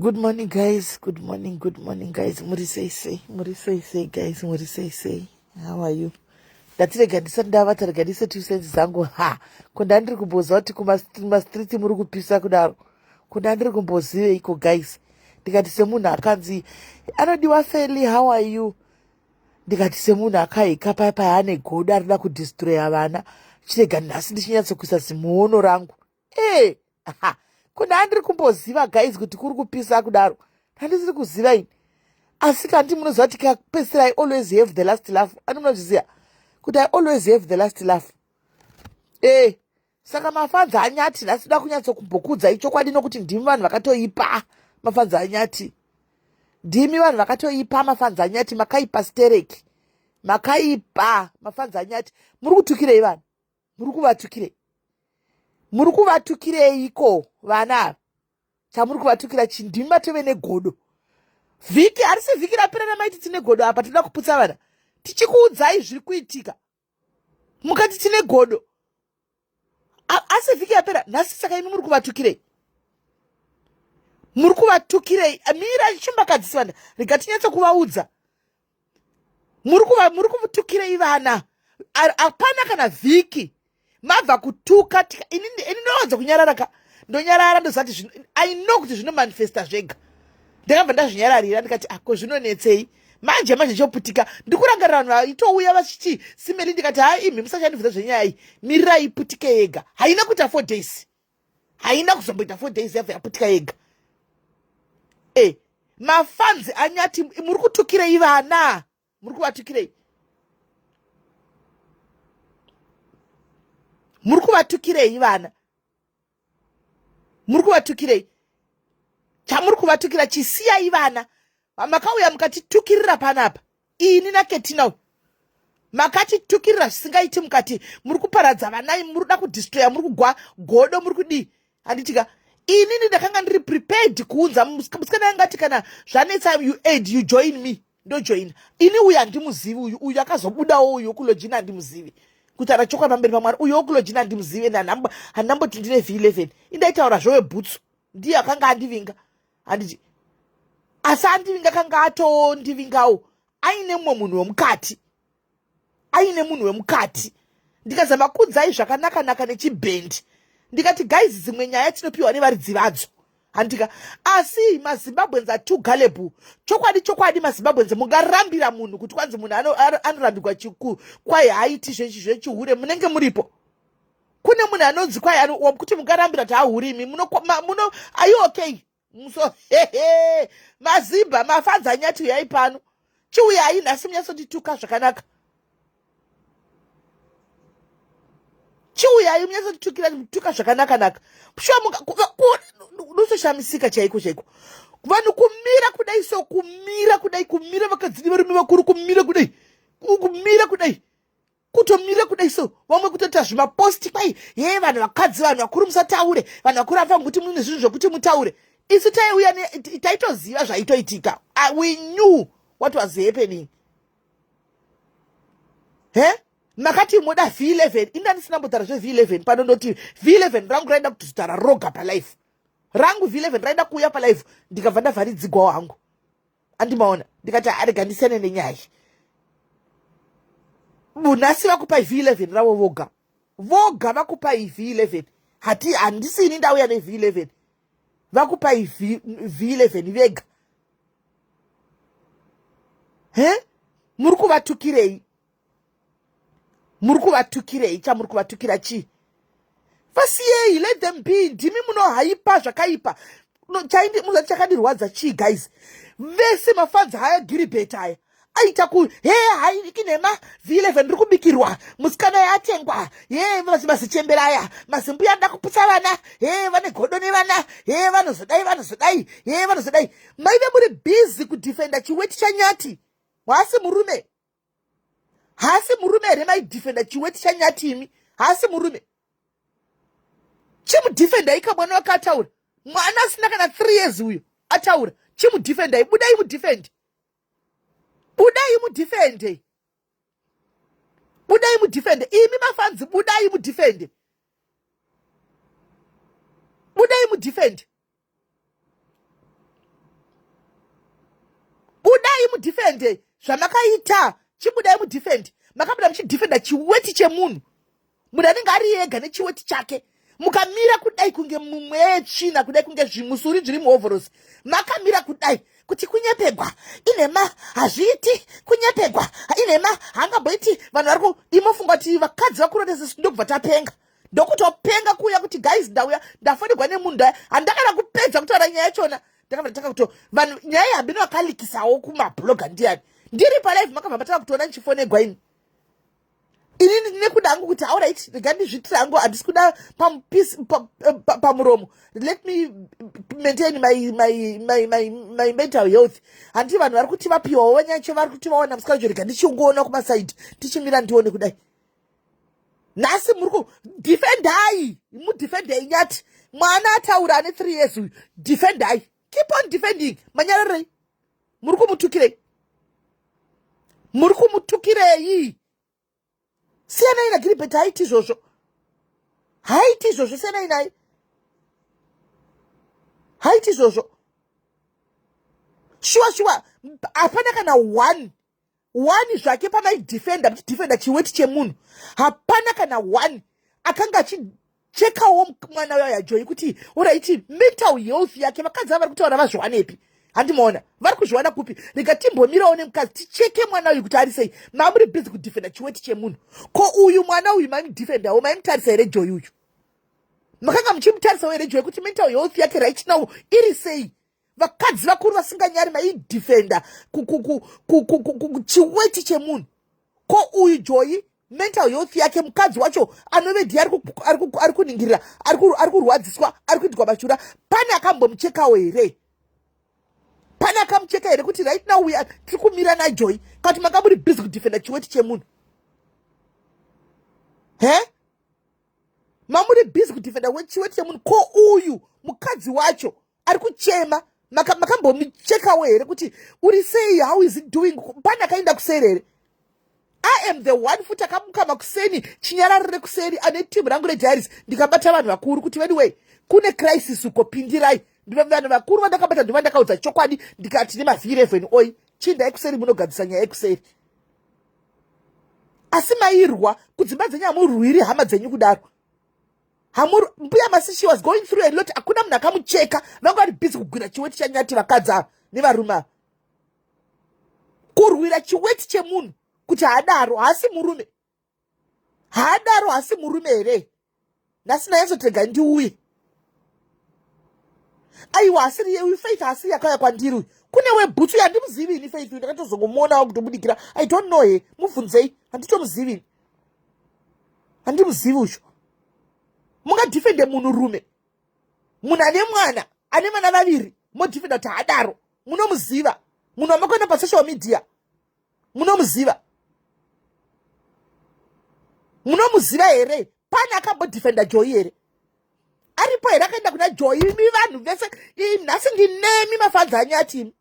Good morning guys, good morning, good morning guys. Muri sei sei, muri sei sei guys, muri sei sei. How are you? Ndati rega ndisati ndavata rega ndise 2 cents dzangu. Ha, ko ndandiri kumboziva kuti kumastreet muri kupisa kudaro. Ko ndandiri kumboziveiko guys? Ndikati semunhu akanzi anodiwa Feli, how are you? Ndikati semunhu akaika paya paya ane godo arida kudestroya vana. Chirega nhasi ndichinyatsokuisa zimuono rangu. Ee, ko ndandiri kumboziva guys kuti kuri kupisa kudaro. Handisiri kuziva ini. Asi kandi munoziva kuti kapesera I always have the last laugh. Ani munozviziva kuti I always have the last laugh. Ee, saka mafans aNyathi nhasi da kunyatsokumbokudza ichokwadi nokuti ndimi vanhu vakatoipa mafans aNyathi. Ndimi vanhu vakatoipa mafans aNyathi, makaipa stereki. Makaipa mafans aNyathi. Muri kutukirei vanhu? Muri kuvatukirei? Muri kuvatukireiko vana ava? Chamuri kuvatukira chi ndimi matove negodo. Vhiki harisi vhiki rapera namaiti tine godo apa tinoda kuputsa vana. Tichikuudzai zviri kuitika. Mukati tine godo. Asi vhiki yapera nhasi saka imi muri kuvatukirei? Muri kuvatukirei? Mira chimbakadzisi vana. Rega tinyatse kuvaudza. Muri kutukirei vana? Hapana kana vhiki mabva kutuka ini ndinowanza kunyarara ka ndonyarara ndozati I know kuti zvinomanifesta zvega. Ndakabva ndazvinyararira ndikati ako zvinonetsei manje manje choputika. Ndikurangarira vanhu vaitouya vachiti simeli ndikati hai imi musachandibvunza zvenyaya iyi mirirai iputike yega. Haina kuita 4 days. Haina kuzomboita 4 days yabva yaputika yega. E mafans aNyathi muri kutukirei vana? Muri kuvatukirei? Muri kuvatukirei vana? Muri kuvatukirei? Chamuri kuvatukira chisiyai vana. Makauya mukatitukirira panapa ini naKetina uyu makatitukirira zvisingaiti mukati muri kuparadza vana muri kuda kudestroya muri kugwa godo muri kudii handitika inini ndakanga ndiri prepared kuunza musikana yangati kana zvanetsa you aid you join me ndojoina ini uyu handimuzivi uyu uyu akazobudawo uyu wekulojina handimuzivi kutaura chokwadi pamberi pamwari uyu wekulojina handimuzivi ende handamboti ndine V11 indaitaura zvewebhutsu ndiye akanga andivinga handiti asi andivinga kanga atondivingawo aine mumwe munhu wemukati aine munhu wemukati ndikazama kudzai zvakanaka-naka nechibhendi ndikati guys dzimwe nyaya tinopiwa nevaridzi vadzo handika asi maZimbabweans are too gullible chokwadi chokwadi maZimbabweans mungarambira munhu kuti kwanzi munhu anorambirwa chiku kwai haiti zvechihure munenge muripo kune munhu anonzi kwai kuti mungarambira kuti ahurimi muno are you okay muso hehe mazimba mafans aNyathi uyai pano chiuyai nhasi munyatsotituka zvakanaka chiuyai munyatsotitukira tuka zvakanaka-naka shuwa unotoshamisika chaiko chaiko vanhu kumira kudai so kumira kudai kumira vakadzini varume vakuru kumira kudai kumira kudai kutomira kudai so vamwe kutoita zvimaposti kwai ye vanhu vakadzi vanhu vakuru musataure vanhu vakuru havafangi kuti mune zvinhu zvokuti mutaure isu taiuya taitoziva zvaitoitika we knew what was happening he makati moda V11 inda ndisina mbotaura zve-V11 pano ndoti V11 rangu raida kutozotaura roga palife rangu V11 raida kuuya palife ndikabva ndavharidzigwawo hangu andimaona ndikati arega ndisiyane nenyaya nhasi vakupai V11 ravo voga voga vakupai V11 hati handisini ndauya neV11 vakupai V11 vega he muri kuvatukirei muri kuvatukirei chamuri kuvatukira chii vasiyei let them be ndimi munohaipa zvakaipa muzati chakandirwadza chii guys vese mafans aya giribet aya aita ku he hai kinhema V11 riri kubikirwa musikana yatengwa he mazichembera aya mazimbuya anoda kuputsa vana he vane godo nevana he vanozodai vanozodai he vanozodai maive muri busy kudefenda chiweti chaNyathi haasi murume haasi murume here maidefenda chiweti chaNyathi imi haasi murume chimudefendai kamwana wake ataura mwana asina kana 3 years uyo ataura chimudefendai budai mudefende budai mudefende budai mudefende imi mafans budai mudefende budai mudefende Budai mudhifende zvamakaita, chibudai mudhifende. Makabuda muchidhifenda chiweti chemunhu, munhu anenge ari ega nechiweti chake, mukamira kudai kunge mumwe yetsvina kudai, kunge zvimusuri zviri muhovhorosi. Makamira kudai kuti kunyepegwa inhema, hazviiti kunyepegwa inhema, haangamboiti. Vanhu vari ku imofunga kuti vakadzi vakurotesa, ndokubva tapenga, ndokutopenga kuuya kuti guys, ndauya ndafonegwa nemunhu, ndaya handakana kupedza kutaura nyaya yachona, ndakabva ndatanga kuto vanhu nyaya yabino vakalikisawo kumabloga. Ndiyani ndiri palive, makabva matanga kutoona ndichifonegwa ini inini nekuda hangu kuti alright, rega ndizviitire hangu, handisi kuda pamuromo, let me maintain my mental health. Handiti vanhu vari kuti vapiwawo vanyacho, vari kuti vawana musikana, rega ndichingoona kumasaidi, tichimira ndione kudai. Nhasi muri kudefendai, mudefendei Nyati, mwana ataura ane 3 years uyu. Defendai, keep on defending. Manyararei? Muri kumutukirei? Muri kumutukirei? Siyanai naGiribheti, haiti izvozvo, haiti izvozvo, siyanai naye, haiti izvozvo. Shuwa shuwa, hapana kana one one zvake pamaidefenda, muchidefenda chiweti chemunhu, hapana kana one akanga achichekawo mwana uyo yaJoyi kuti alright, mental health yake. Vakadzi ava vari kutaura vazviwanepi? Handimaona vari kuzviwana kupi? Rega timbomirawo nemukadzi, ticheke mwana uyu kuti ari sei. Mamuri busy kudefenda chiweti chemunhu. Ko uyu mwana uyu maimudefendawo, maimutarisa here Joyi uyu? Makanga muchimutarisawo here Joyi kuti mental health yake right now iri sei? Vakadzi vakuru vasinganyari, maidefenda chiweti chemunhu. Ko uyu Joyi, mental health yake, mukadzi wacho anove ndiye ari kuningirira, ari kurwadziswa, ari kuitwa mashura, pane akambomuchekawo here? Pane akamucheka here kuti right now we are tiri kumira naJoy? Kati manga muri busy kudefenda chiweti chemunhu he, mamuri busy kudefenda chiweti chemunhu. Ko uyu mukadzi wacho ari kuchema, makambomuchekawo here kuti uri sei, how is it doing? Pane akaenda kuseri here? I am the one futi akamuka makuseni, chinyararire kuseri, ane timu rangu rediaries, ndikabata vanhu vakuru kuti anyway, kune crisis uko, pindirai. Vanhu vakuru vandakabata ndiva ndakaudza chokwadi, ndikati nemav11 oi, chiindai kuseri munogadzisa nyaya yekuseri. Asi mairwa kudzimba dzenyu, hamurwiri hama dzenyu kudaro. Mbuya Masi, she was going through a lot, hakuna munhu akamucheka. Vanga vari busy kugwira chiweti chaNyati, vakadzi ava nevarume ava, kurwira chiweti chemunhu kuti haadaro, haasi murume, haadaro, haasi murume here? Nhasi ndanyatsotrega ndiuye. Aiwa, asiri uyu Faith, asiri yakauya kwandiri uyu. Kune webhutsu yandimuzivi ini. Faith uyu ndakatozongomuonawo kutobudikira, I don't know he, mubvunzei, handitomuzivi ini, handimuzivi uyu. Mungadefende munhu rume, munhu ane mwana, ane vana vaviri, modefenda kuti haadaro. Munomuziva munhu wamakuenda pasocial media? Munomuziva? Munomuziva here? Pane akambodefenda Joy here? Aripo here akaenda kuna Joy? Imi vanhu vese, nhasi ndinemi mafadzi aNyati, imi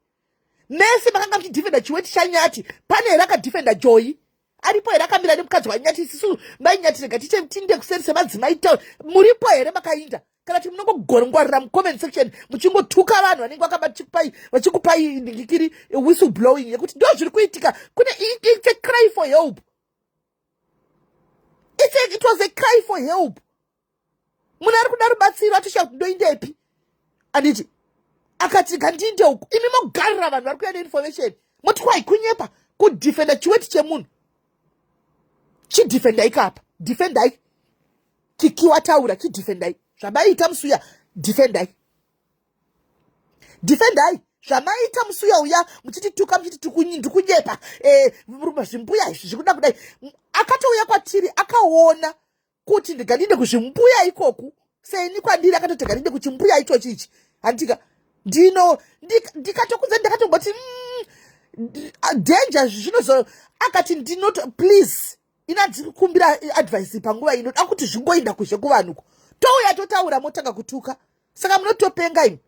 mese makanga muchidefenda chiweti chaNyati, pane here akadefenda Joy? Aripo here akamira nemukadzi waNyati? Isisu maiNyati, rega tiite tinde kuseri semadzimai town. Muripo here makainda, kana kuti munongogongwarira mucomment section muchingotuka vanhu vanenge vakabachikupai, vachikupai ndingikiri whistle blowing yekuti ndo zviri kuitika kune? It's a cry for help. It was a cry for help. Munhu ari kuda rubatsiro, atoshaa kuti ndoindepi, anditi akati gandiinde uku. Imi mogarira vanhu vari kuya neinformation, moti kwai kunyepa, kudefenda chiweti chemunhu. Chidefendai kapa, defendai. Kikiwa taura, chidefendai zvamaita musuya, defendai, defendai zvamaita musuya uya, muchitituka, muchiti ndikunyepa, zvimbuya izvi zvikuda kudai. Akatouya kwatiri akaona kuti ndingandinde kuzvimbuya ikoku seni kwandiri, akatoti ngandinde kuchimbuya ichochi ichi, handika ndino ndikatokudza, ndakatomboti danger zvinozo. Akati ndinoto please, ina ndiri kukumbira advice panguva ino, da kuti zvingoinda kuzhe kuvanhuko, touya totaura, motanga kutuka. Saka munotopenga imi.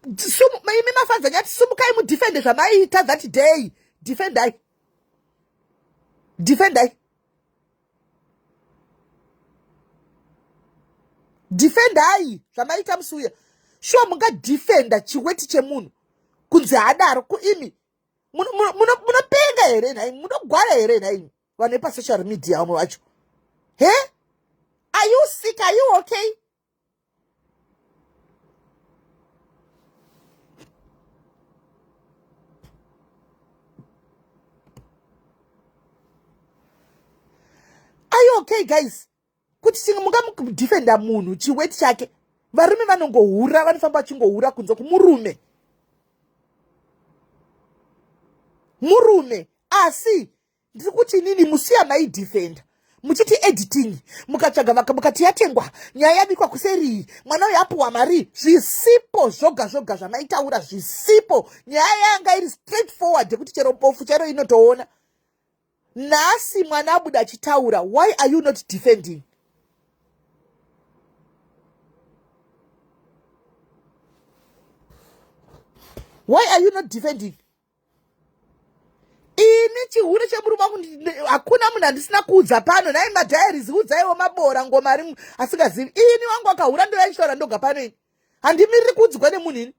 Imi mafanza Nyati, sumukai mudefende zvamaiita that day. Defendai, defendai, defendai zvamaita musi uya. Shuwa, mungadefenda chiweti chemunhu? Kunzi haadaro kuimi munopenga here nhai? Munogwara here nhai? Vanhu vepasocial media vamwe vacho. He? Are you sick? Are you okay? Are you okay guys? Kuti chinge mungamudefenda munhu chiweti chake. Varume vanongohura, vanofamba vachingohura kunze kumurume. Murume asi ndiri kuti inini musiya maidefenda muchiti editing, mukatsvaga mukati yatengwa, nyaya yabikwa kuserii, mwana uyu apuwa mari, zvisipo zvoga zvoga zvamaitaura zvisipo. Nyaya yanga iri straight forward yekuti chero bofu chero inotoona. Nhasi mwana abuda achitaura, why are you not defending? Why are you not defending? Ini chihure chemurume wangu hakuna munhu andisina kuudza pano. Nhai madiaries, udzaiwo mabora ngoma ari asingazivi. Ini wangu akahura ndoyachitaura ndoga pano. Ini handimiriri kuudzigwa nemunhu. Ini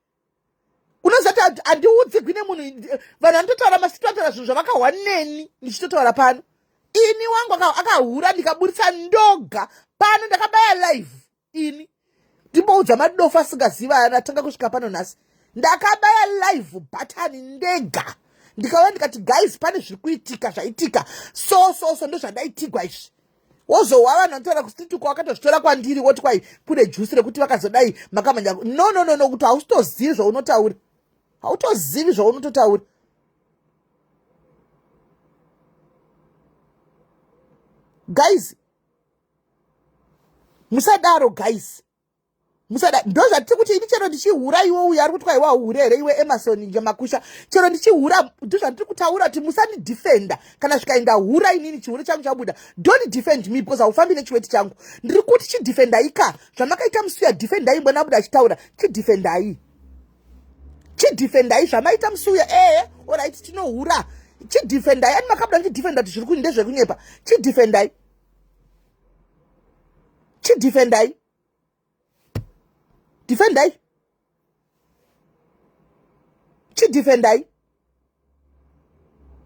unoziva kuti handiudzigwi nemunhu. Vanhu vanototaura masitotaura zvinhu zvavakahwa neni ndichitotaura pano. Ini wangu akahura ndikaburitsa ndoga pano, ndakabaya live ini ndimboudza madofu asingaziva aya atanga kusvika pano nhasi. Ndakabaya live button ndega, ndikauya ndikati guys, pane zviri kuitika, zvaitika so so so, ndozvandaitigwa izvi. Wozohwa vanhu vanotaura kusituko wakatozvitora kwandiri, woti kwai kune jusi rekuti vakazodai makamanya. No, no, no, no, kuti hausitozivi zvaunotaura, hautozivi zvaunototaura. Guys, musadaro guys, musada. Ndo zvatiri kuti ini chero ndichihura, iwe uyo ari kuti kwaiwa hure here iwe Emerson Makusha, chero ndichihura, ndo zvandiri kutaura kuti musandidefenda. Kana zvikaenda hura inini chihure changu chabuda, don't defend me because haufambi nechiweti changu. Ndiri kuti chidefendai ka zvamakaita musuya, defendai mbona abuda achitaura, chidefendai, chidefendai zvamaita musuya. Ee, alright, tinohura, chidefendai. Ani makabuda muchidefenda kuti zviri ndezvekunyepa, chidefendai, chidefendai, defendai, chidefendai.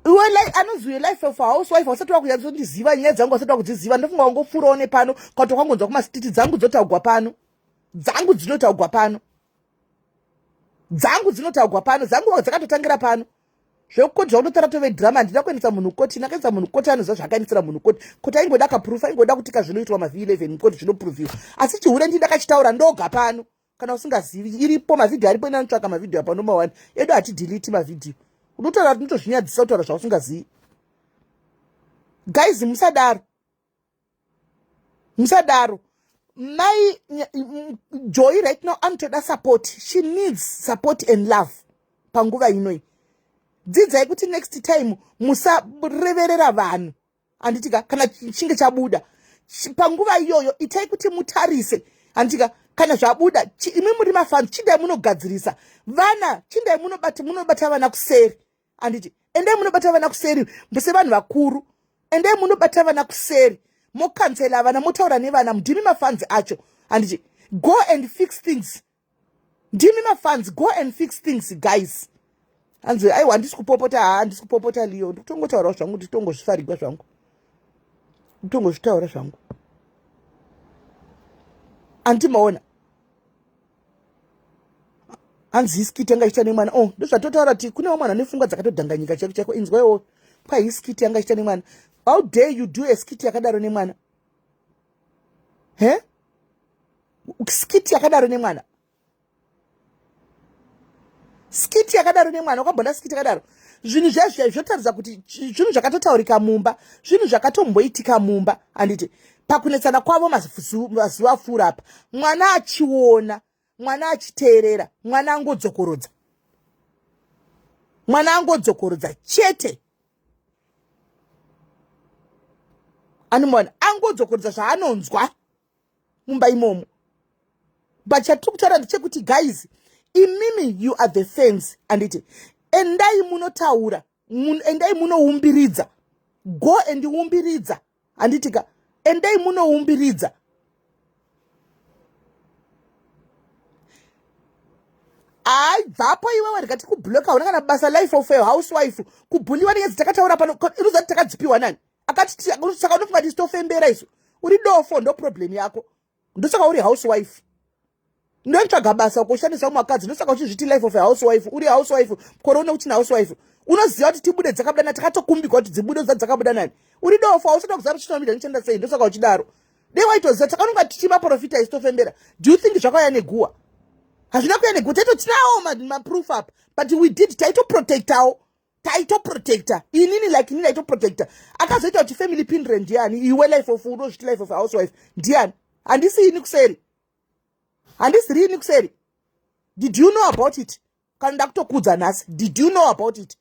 Iwe anonzi life of a housewife, wasati wakunyatsondiziva nyaya dzangu, wasati wakudziziva. Ndofunga wangopfuurawo nepano kwato kwangonzwa kumasititi. Dzangu dzotaugwa pano, dzangu dzinotaugwa pano, dzangu dzinotaugwa pano, dzangu dzakatotangira pano. Zvekukoti zvakutotaura tove drama. Handina kuendesa munhu koti, ndakaendesa munhu koti anoziva zvaakaendesera munhu koti. Koti aingoda kaproof, aingoda kuti kazvinoitwa mav11 mukoti zvinoproviwa. Asi chihure ndi ndakachitaura ndoga pano. Kana usingazivi, iripo mavhidhiyo aripo, inanotsvaka mavhidhiyo apa nomawani edu, hatidhiliti mavhidhiyo. Unotaura, tinotozvinyadzisa kutaura zvausingazivi. Guys, musadaro, musadaro. Mai Joy right now anotoda support. She needs support and love panguva inoi. Dzidzai kuti next time musareverera vanhu, handitika? Kana chinge chabuda panguva iyoyo, itai kuti mutarise, handitika? Kana zvabuda, imi muri mafans, chindai munogadzirisa vana, chindai munobata, munobata vana kuseri, handiti? Endai munobata vana kuseri sevanhu vakuru, endai munobata vana kuseri, mokansela vana, motaura nevana. Ndimi mafans acho, handiti? Go and fix things. Ndimi mafans, go and fix things guys. Hanzi aiwa, handisi kupopota, haa, handisi kupopota Leo, ndikutongotaurawo zvangu, nditongozvifarigwa zvangu, nditongozvitaura zvangu. Andimaona hanzi iskit yanga ichita nemwana. Oh, ndozvatotaura kuti kune vamwe vanhu vane pfungwa dzakatodhanganyika chaiko chaiko. Inzwaiwo, kwaiskit yanga ichita nemwana. How dare you do a skit yakadaro nemwana? He, skit yakadaro nemwana, skit yakadaro nemwana, wakambona skit yakadaro? Zvinhu zvezve zvotaridza kuti zvinhu zvakatotaurika mumba, zvinhu zvakatomboitika mumba, handiti? Pakunetsana kwavo mazuva apfuura apa, mwana achiona, mwana achiteerera, mwana angodzokorodza, mwana angodzokorodza chete. Anomuona angodzokorodza zvaanonzwa mumba imomo. But chatiri kutaura ndechekuti guys, imimi you are the fans, anditi? Endai munotaura, endai munoumbiridza, go and umbiridza, handitika? Endai munoumbiridza. Hayi, bvapo iwewe, rega tikubloka. Hauna kana basa, life of a housewife, kubhuliwa nenyaya dzatakaura pano. Inoziva kuti takadzipiwa nani? Akati saka unofunga kuti tofembera isu? Uri dofo, ndo problem yako. Ndosaka uri housewife, ndotsvaga basa kushandisa mumakadzi. Ndosaka uchizviti life of a housewife. Uri housewife korona uchina housewife. Unoziva kuti tibude dzakabuda nani? Takatokumbigwa kuti dzibude za dzakabuda nani? Uri dofo, hausada kuziva kuti social media inoshanda sei. Ndosaka uchidaro. Dei waitoziva, takanonga tichimaprofita isu tofembera. Do you think zvakauya neguwa? Hazvina kuya neguwa. Taitotinawo maproof up, but we did, taitoprotectawo, taitoprotecta. Inini, like inini aitoprotecta. Akazoita kuti family pindre ndiani? Iwe life of, unozviti life of housewife, ndiani? Handisi ini kuseri, handisi riini kuseri. Did you know about it? Kana ndakutokudza nhasi, did you know about it?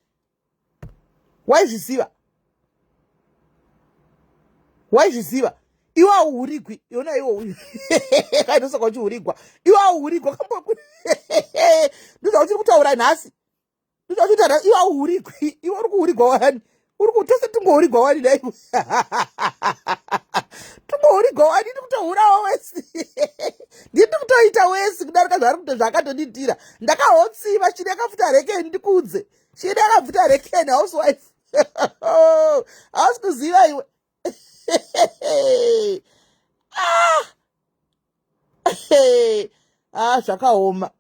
Waizviziva? Waizviziva? Iwe auhurigwi, yona iwe uyu kaindosaka uchihurigwa. Iwe auhurigwa, ndozvauchiri kutaura nhasi, ndozvauchitaura. Iwe auhurigwi, iwe uri kuhurigwa wani? Uri kutose tingohurigwa wani? Dai tingohurigwa wani? Ndikutohurawo wesi, ndiri kutoita wesi kudarika zvaari kuto zvaakatonditira. Ndakahotsiva chiri yakafuta rekeni, ndikudze chiri yakabvuta rekeni. Housewife, hausi kuziva iwe. Ah! Ah, zvakaoma.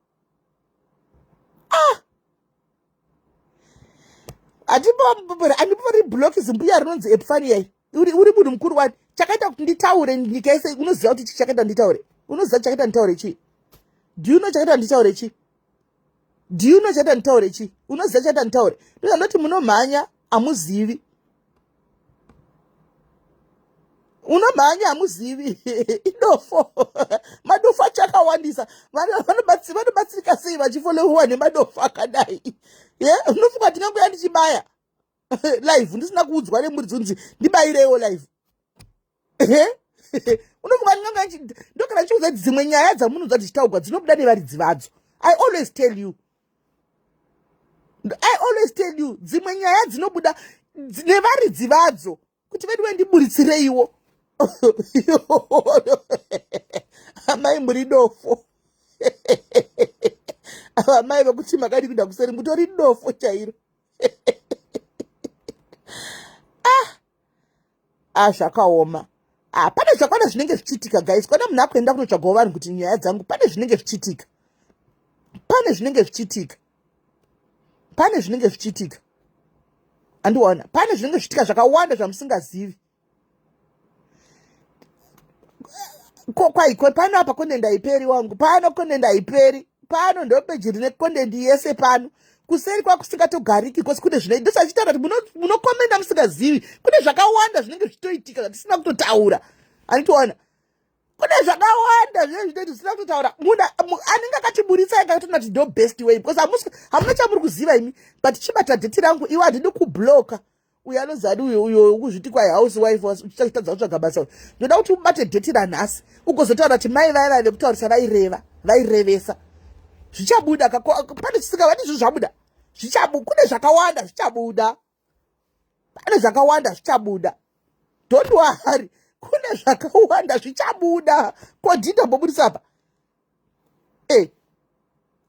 Ah, handipori block zimbuya rinonzi Epifania. Uri munhu mukuru wani. Chakaita kuti nditaure nyika yese, unoziva kuti chi chakaita nditaure? Unoziva chakaita nditaure chii? Do you know chakaita nditaure chii? Do you know chakaita nditaure chii? Unoziva chakaita nditaure? Ndozandoti munomhanya hamuzivi, unomhanya hamuzivi. Idofo, madofo acho akawandisa. Vanobatsirika sei vachifollowiwa nemadofo akadai? Ye, unofunga ndingangoya ndichibaya live ndisina kuudzwa nemuridzi unzi ndibayirewo live? Unofunga ndingangoya? Ndokana ndichiudza dzimwe nyaya dzamunonzwa dzichitaurwa dzinobuda nevaridzi vadzo. I always tell you, I always tell you, dzimwe nyaya dzinobuda nevaridzi vadzo kuti vedu vendiburitsireiwo. Amai, muri dofo. Ava mai vekuti makadi kuenda kuseri, mutori dofo chairo. Ah ah, zvakaoma. Ah, pane zvakwana zvinenge zvichiitika, guys. Kwana munhu akuenda kunotsvagawo vanhu kuti nyaya dzangu, pane zvinenge zvichiitika, pane zvinenge zvichiitika, pane zvinenge zvichiitika. Andiona, pane zvinenge zvichiitika zvakawanda zvamusingazivi. Kwaiko pano apa content haiperi wangu, pano content haiperi pano. Ndopeji rine content yese pano. Kuseri kwakusingatogariki because kune zvino ndosachitaura kuti munokomenda musingazivi. Kune zvakawanda zvinenge zvichitoitika zvatisina kutotaura. Anditoona, kune zvakawanda zvinenge zvinoiti zvisina kutotaura. Munhu anenge akatiburitsa akatoona kuti ndo best way, because hamuna chamuri kuziva imi. But chibata date rangu iwe, handidi kubloka uyo anonzi ani uyo, uyo wekuzviti kwai housewife, uchitadza kutsvaga basa. Ndoda kuti ubate date ranhasi, ugozotaura kuti mai vaya vaya vekutaurisa vaireva, vairevesa. Zvichabuda, pane chisingavadi zvinhu zvabuda. Kune zvakawanda zvichabuda, pane zvakawanda zvichabuda. Don't worry, kune zvakawanda zvichabuda. Kodhindambobudisa apa e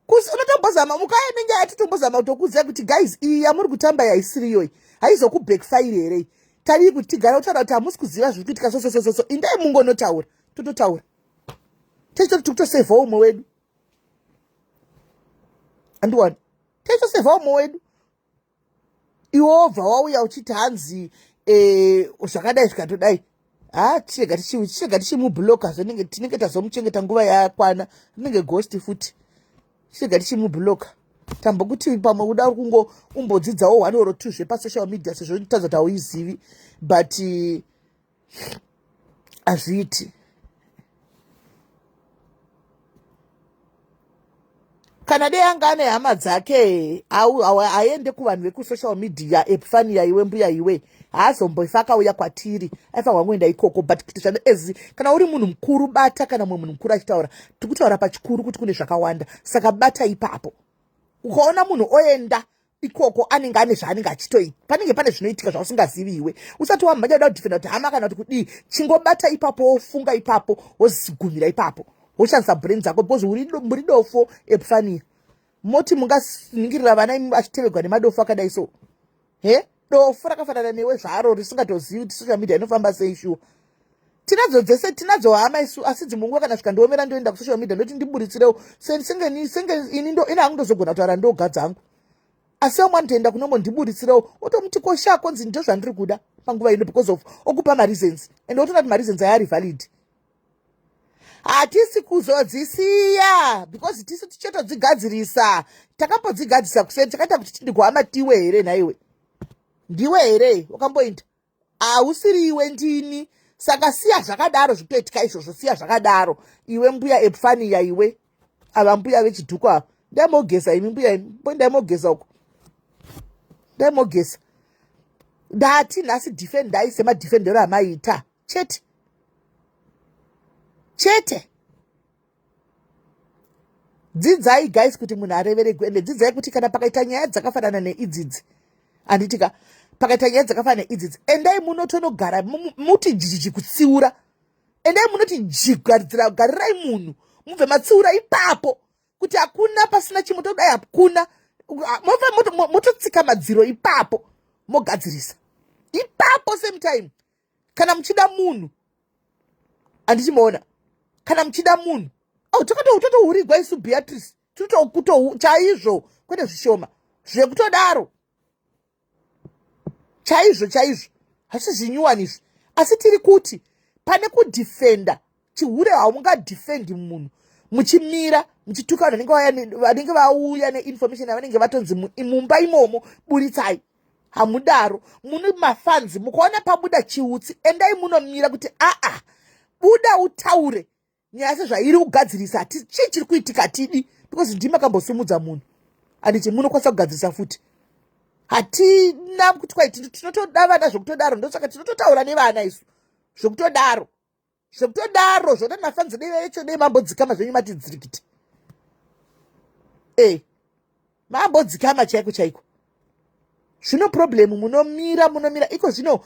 kusi unotombozama mukaya nenyaya, titombozama kutokuziva kuti guys, iyi yamuri kutamba yaisiriyoyi haizokubackfire here? Tadii kuti tigara kutaura kuti hamusi kuziva zviri kuitika? Sososososo, indai mungonotaura, tototaura techitoti tikutosevha umwe wedu. Andiwani, techitosevha umwe wedu. Iwe wobva wauya uchiti hanzi zvakadai zvikatodai. Ha, chirega tichimubloka zve, tinenge tazomuchengeta nguva yakwana, rinenge ghost futi. Chirega tichimubloka, tambokuti pamwe uda kungo umbodzidzawo one or two zvepasocial media, sezvo tadza kuti hauizivi, but hazviiti. Kana dei anga ane hama dzake, aende kuvanhu vekusocial media. Epifania, iwe mbuya iwe, haazomboifa akauya kwatiri, aifanirwa kuenda ikoko. But kuti zvano as kana uri munhu mukuru, bata. Kana mumwe munhu mukuru achitaura, tiri kutaura pachikuru kuti kune zvakawanda, saka bata ipapo. Ukaona munhu oenda ikoko, anenge ane zvaanenge achitoita, panenge pane zvinoitika zvausingazivi iwe. Usati wamhanya uda kudefenda kuti hama kana kuti kudii, chingobata ipapo, wofunga ipapo, wozigumira ipapo, woshandisa brain dzako, because muri dofo, Epifania. Moti munganingirira vana imi vachitevegwa nemadofo akadai so? He, dofo rakafanana newe zvaro risingatozivi kuti social media inofamba sei. Shuwa, tinadzo dzese, tinadzo hama isu, asi dzimwe nguva kana zvikandiomera ndoenda kusocial media, ndoti ndiburitsirewo senge senge ini ndo ini hangu ndozogona kutaura ndoga dzangu, asi vamwe anotoenda kunombondiburitsirewo, otomuti kosha konzi ndo zvandiri kuda panguva ino, because of okupa mareasons, and otoona kuti mareasons aya ari valid. Hatisi kuzodzisiya because tisu tichatodzigadzirisa. Takambodzigadzirisa kuseni, takaita kuti tindigwama tiwe here nhaiwe? Ndiwe here wakamboinda? Hausiri iwe, ndini. Saka siya zvakadaro, zvikutoitika izvozvo, siya zvakadaro. Iwe mbuya Epfania, iwe, ava mbuya vechidhuku ava, ndaimogeza imi mbuya imi, ndaimogeza uko, ndaimogeza. Ndati nhasi defendai semadefendero amaita chete chete. Dzidzai guys kuti munhu areveregwe, ende dzidzai kuti kana pakaita nyaya dzakafanana neidzidzi, handitika, pakaita nyaya dzakafanana neidzidzi, endai munotonogara muti jijiji kutsiura. Endai munoti jigaridzira, garirai munhu, mubve matsiura ipapo kuti hakuna pasina chimwe, todai hakuna, mobva mototsika madziro ipapo, mogadzirisa ipapo same time. Kana muchida munhu, handichimuona, kana muchida munhu, oh, takatohurigwa isu, Beatrice, tinotokuto chaizvo, kwete zvishoma, zvekutodaro chaizvo chaizvo. Hasi zvinyuwani izvi, asi tiri kuti pane kudefenda chihure, haungadefendi munhu muchimira muchituka vanhu vanenge vauya neinformation yavanenge vatonzi mumba imomo buritsai. Hamudaro mune mafans. Mukaona pabuda chiutsi, endai munomira kuti aa, buda utaure nyaya sezvairi kugadzirisa. Chii chiri kuitika? Hatidi, because ndimi akambosumudza munhu, handiti? Munokwanisa kugadzirisa futi. Hatina kuti kwai tinotoda vana zvekutodaro, ndosaka tinototaura nevana isu zvekutodaro, zvekutodaro, zvekuti mafans dei yacho dei mambodzikama zvenyu, mati dzirikiti e mambodzikama chaiko chaiko. Zvino problem, munomira, munomira iko zvino.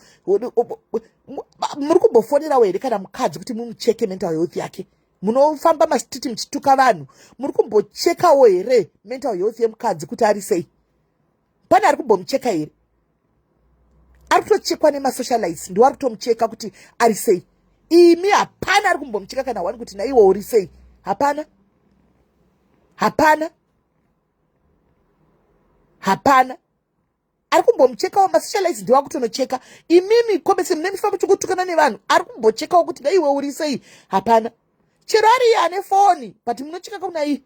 Muri kumbofonerawo here kana mukadzi kuti mumucheke mental health yake? Munofamba mastreet muchituka vanhu, muri kumbochekawo here mental health yemukadzi kuti ari sei? Pane ari kumbomucheka here? Ari kutochekwa nemasocialites, ndiwo ari kutomucheka kuti ari sei. Imi hapana ari kumbomucheka kana one kuti naiwo uri sei. Hapana, hapana, hapana ari kumbomuchekawo. Masocialites ndiwo akutonocheka. Imimi komese mune mifambo chikutukana nevanhu, ari kumbochekawo kuti naiwe uri sei? Hapana. Chero ari iye ane foni, but munocheka kuna iye,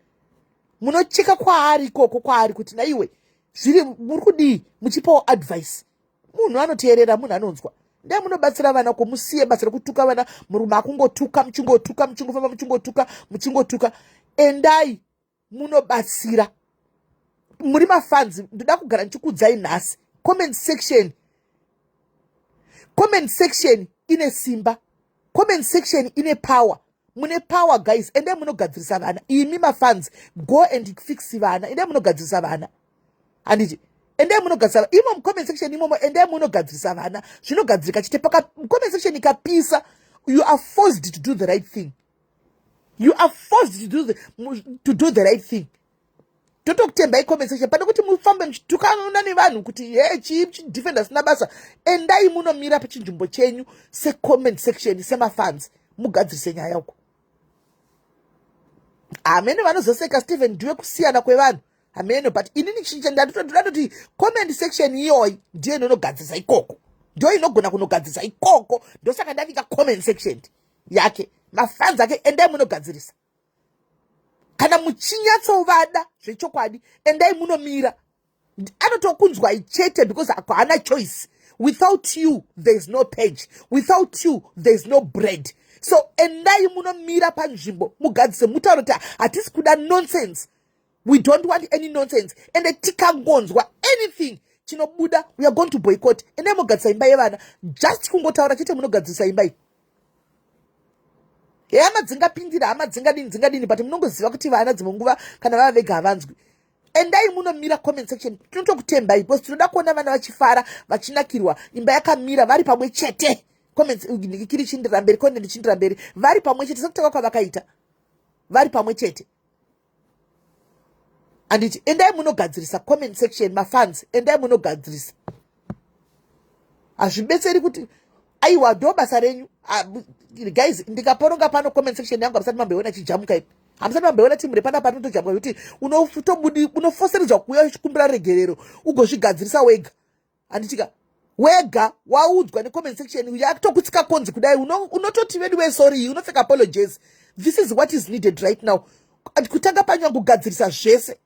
munocheka kwaari ikoko, kwaari kuti naiwe zviri muri kudii, muchipawo advice. Munhu anoteerera, munhu anonzwa. Ndai munobatsira vana ko, musiye basa rekutuka vana. Murume akungotuka, muchingotuka, muchingofamba muchingotuka, muchingotuka. Endai munobatsira muri mafans. Ndoda kugara ndichikuudzai nhasi, comment section, comment section ine simba, comment section ine power. Mune power guys, endai munogadzirisa vana. Imi mafans, go and fix vana. Endai munogadzirisa vana, handiti? Endai munogadzirisa imo mucomment section imomo, endai munogadzirisa vana, zvinogadzirika chete. Paka comment section ikapisa, you are forced to do the right thing. You are forced to do the right thing. Totokutembai comment section. Pane kuti mufambe muchitukana nevanhu kuti he chii, muchidefenda sina basa, endai munomira pachinzvimbo chenyu secomment section, semafans, mugadzirise nyaya uko. Hamene vanozoseka Stephen ndiwe kusiyana kwevanhu, hamene, but inini ndatoti comment section iyoyi ndiyo inonogadzirisa ikoko, ndiyo inogona kunogadzirisa ikoko. Ndosaka ndavinga comment section yake, mafans ake. Endai munogadzirisa kana muchinyatsovada zvechokwadi. Endai munomira, anotokunzwai chete because haana choice. Without you there is no page, without you there is no bread. So endai munomira panzvimbo, mugadzise, mutaure kuti hatisi kuda nonsense, we don't want any nonsense, ende tikangonzwa anything chinobuda, we are going to boycott. Endai mugadzisa imba yevana. Just kungotaura chete, munogadzisa imba iyi. Hama dzingapindira, hama dzingadini, dzingadini, but munongoziva kuti vana dzimwe nguva kana vava vega havanzwi. Endai munomira comment section, tinotokutembai because tinoda kuona vana vachifara, vachinakirwa, imba yakamira, vari pamwe chete. Comments kiri chindira mberi, content chindira mberi, vari pamwe chete sekutanga kwavakaita, vari pamwe chete. Anditi endai munogadzirisa comment section, mafans, endai munogadzirisa. Hazvibetseri kuti aiwa ndo basa renyu. Ah, guys, ndikaporonga pano comment section yangu, hamusati mamboiona chijamuka ipi, hamusati mamboiona timu repana panotojamuka kuti unofoseredzwa kuuya uchikumbira regerero ugozvigadzirisa wega. Handitika wega waudzwa necomment section yakutokutsika konzi kudai, unototi vedu vesorry, unopfeka apologies. This is what is needed right now, kutanga panywa kugadzirisa zvese.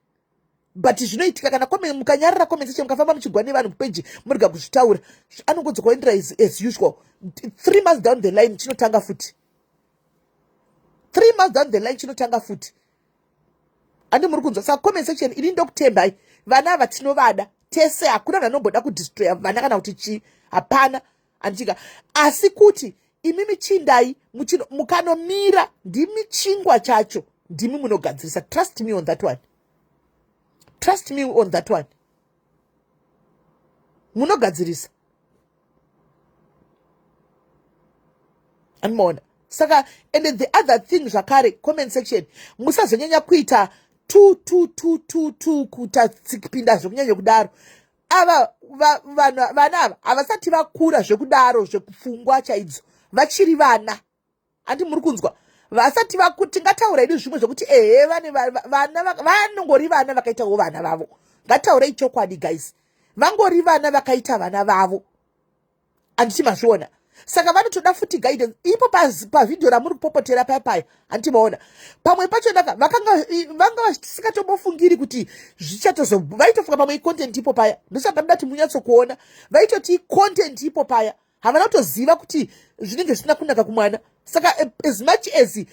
But zvinoitika kana mukanyarara comment section, mukafamba muchigwa nevanhu kupeji, murega kuzvitaura, anongodzoka oendera as usual. 3 months down the line chinotanga futi. 3 months down the line chinotanga futi. Handi muri kunzwa? Saka comment section, ini ndokutembai, vana ava tinovada tese. Hakuna vanhu anomboda kudestroya vana kana kuti chii, hapana. Handitika asi kuti imimi chindai mukanomira, ndimi chingwa chacho, ndimi munogadzirisa. Trust me on that one, trust me on that one, munogadzirisa. Andimaona? Saka and the other thing zvakare, comment section, musazonyanya kuita two two two two two, kuita tsikipinda zvekunyanya kudaro. Ava vanhu, vana ava havasati vakura zvekudaro, zvekupfungwa chaidzo, vachiri vana. Handi muri kunzwa? Vasati vaku tingataura idu zvimwe zvekuti ehe, vane vana, vanongori vana vakaitawo vana vavo. Ngataurei chokwadi guys, vangori vana vakaita vana vavo. Handiti mazviona? Saka vanotoda futi guidance ipo pavhidhiyo ramuri kupopotera paya paya. Handiti maona? Pamwe pacho ndaka vakanga vanga vasingatombofungiri kuti zvichatozo, vaitofunga pamwe icontent ipo paya. Ndosaka ndoda kuti munyatsokuona, vaitoti icontent ipo paya, havana kutoziva kuti zvinenge zvisina kunaka kumwana. Saka as much as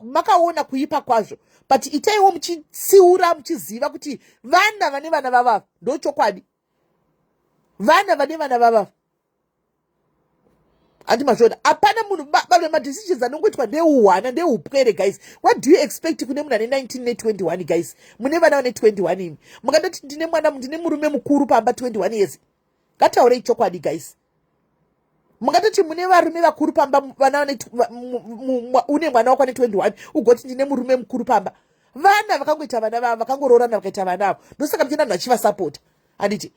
makaona kuipa kwazvo, but itaiwo muchitsiura muchiziva kuti vana vane vana vavava. Ndo chokwadi, vana vane vana vavava. Handi mazviona? Hapana munhu, vamwe madecisions anongoitwa ndeuhwana, ndeupwere guys. What do you expect kune munhu ane 19 ne21? Guys, mune vana vane 21 imi, mungatoti ndine mwana, ndine murume mukuru pamba 21 years? Ngataurei chokwadi guys. Mungatoti mune varume vakuru pamba, vana, une mwana wako ane 21, ugoti ndine murume mukuru pamba? Vana vakangoita vana vavo, vakangoroorana vakaita vana avo. Ndosaka muchienda vanhu vachivasapota, handiti?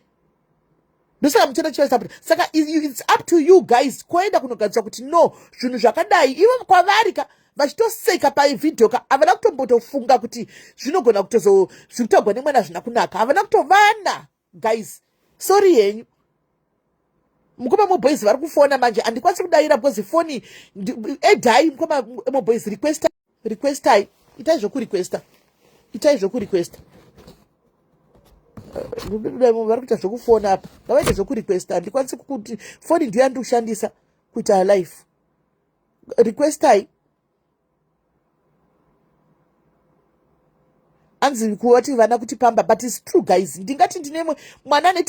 Ndosaka muchienda chivasapota. Saka it's up to you guys kuenda kunogadzisa kuti no, zvinhu zvakadai, ivo kwavari ka vachitoseka pavhidhiyo ka, havana kutombotofunga kuti zvinogona kutozo zviri kutaurwa nemwana hazvina kunaka. Havana kutovana guys, sorry henyu. Mukoma moboys vari kufona manje, handikwanisi kudayira because foni edhai. Mukoma moboys, request, requestai, itai zvokurequesta, itai zvokurequesta. Vari kuita zvokufona apa, ngavaite zvokurequesta. Handikwanisi kuti foni ndiyo yandiri kushandisa kuita live. Requestai. Anzi kuvati vana kuti pamba, but it's true guys. Ndingati ndine mwana ane,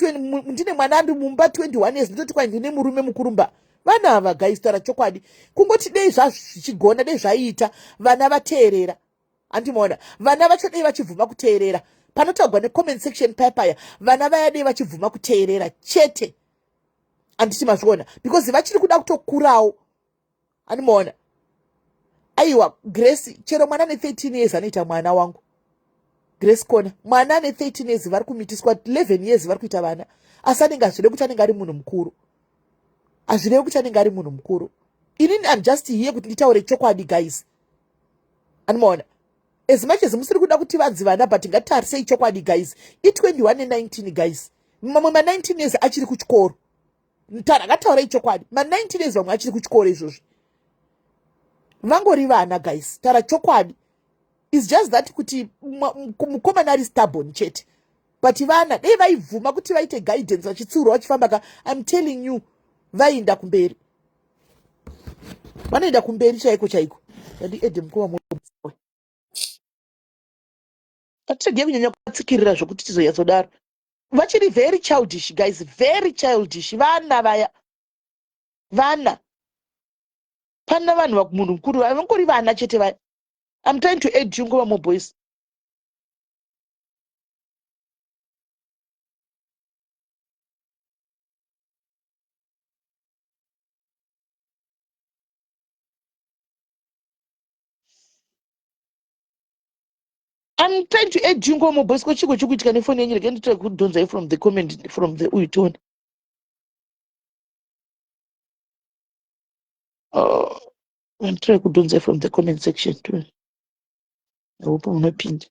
ndine mwana andi mumba 21 years, nditoti kwai ndine murume mukurumba? Vana ava guys, taura chokwadi, kungoti dei zvazvichigona, dei zvaiita vana vateerera. Handimaona? Vana vacho dei vachibvuma kuteerera panotaurwa necomment section paya paya. Vana vaya dei vachibvuma kuteerera chete. Handiti mazviona? Because vachiri kuda kutokurawo. Handimaona? Aiwa Grace, chero mwana ne13 years anoita mwana wangu. Grace Kona, mwana ane 13 years vari kumitiswa, 11 years vari kuita vana, asi anenge hazvirevi kuti anenge ari munhu mukuru, hazvirevi kuti anenge ari munhu mukuru. Inini am just here kuti nditaure chokwadi guys. Anomaona? As much as musiri kuda kuti vanzi vana, but ngatitarisei chokwadi guys. I21 ne19 guys, mamwe ma19 years achiri kuchikoro. Ngataurai chokwadi, ma19 years vamwe achiri kuchikoro izvozvi, vangori vana guys. Taura chokwadi, is just that kuti mukomana ari stubborn chete, but vana dei vaibvuma kuti vaite guidance, vachitsiurwa, vachifamba ka, I'm telling you, vainda kumberi, vanoenda kumberi chaiko chaiko. Yandi ede mukoma, atiregei kunyanya kuvatsikirira zvokuti tizonyatsodaro. Vachiri very childish guys, very childish vana vaya. Vana pana vanhu, munhu mukuru, vangori vana chete vaya. I'm trying to add you, ngova moboys. I'm trying to add you ngomo boys ko chiko chikuitika nefoni yenyu rega nditry kudhonzai from the comment from the uyu tione. Oh, I'm trying kudhonzai from the comment section tione. I hope munopinda.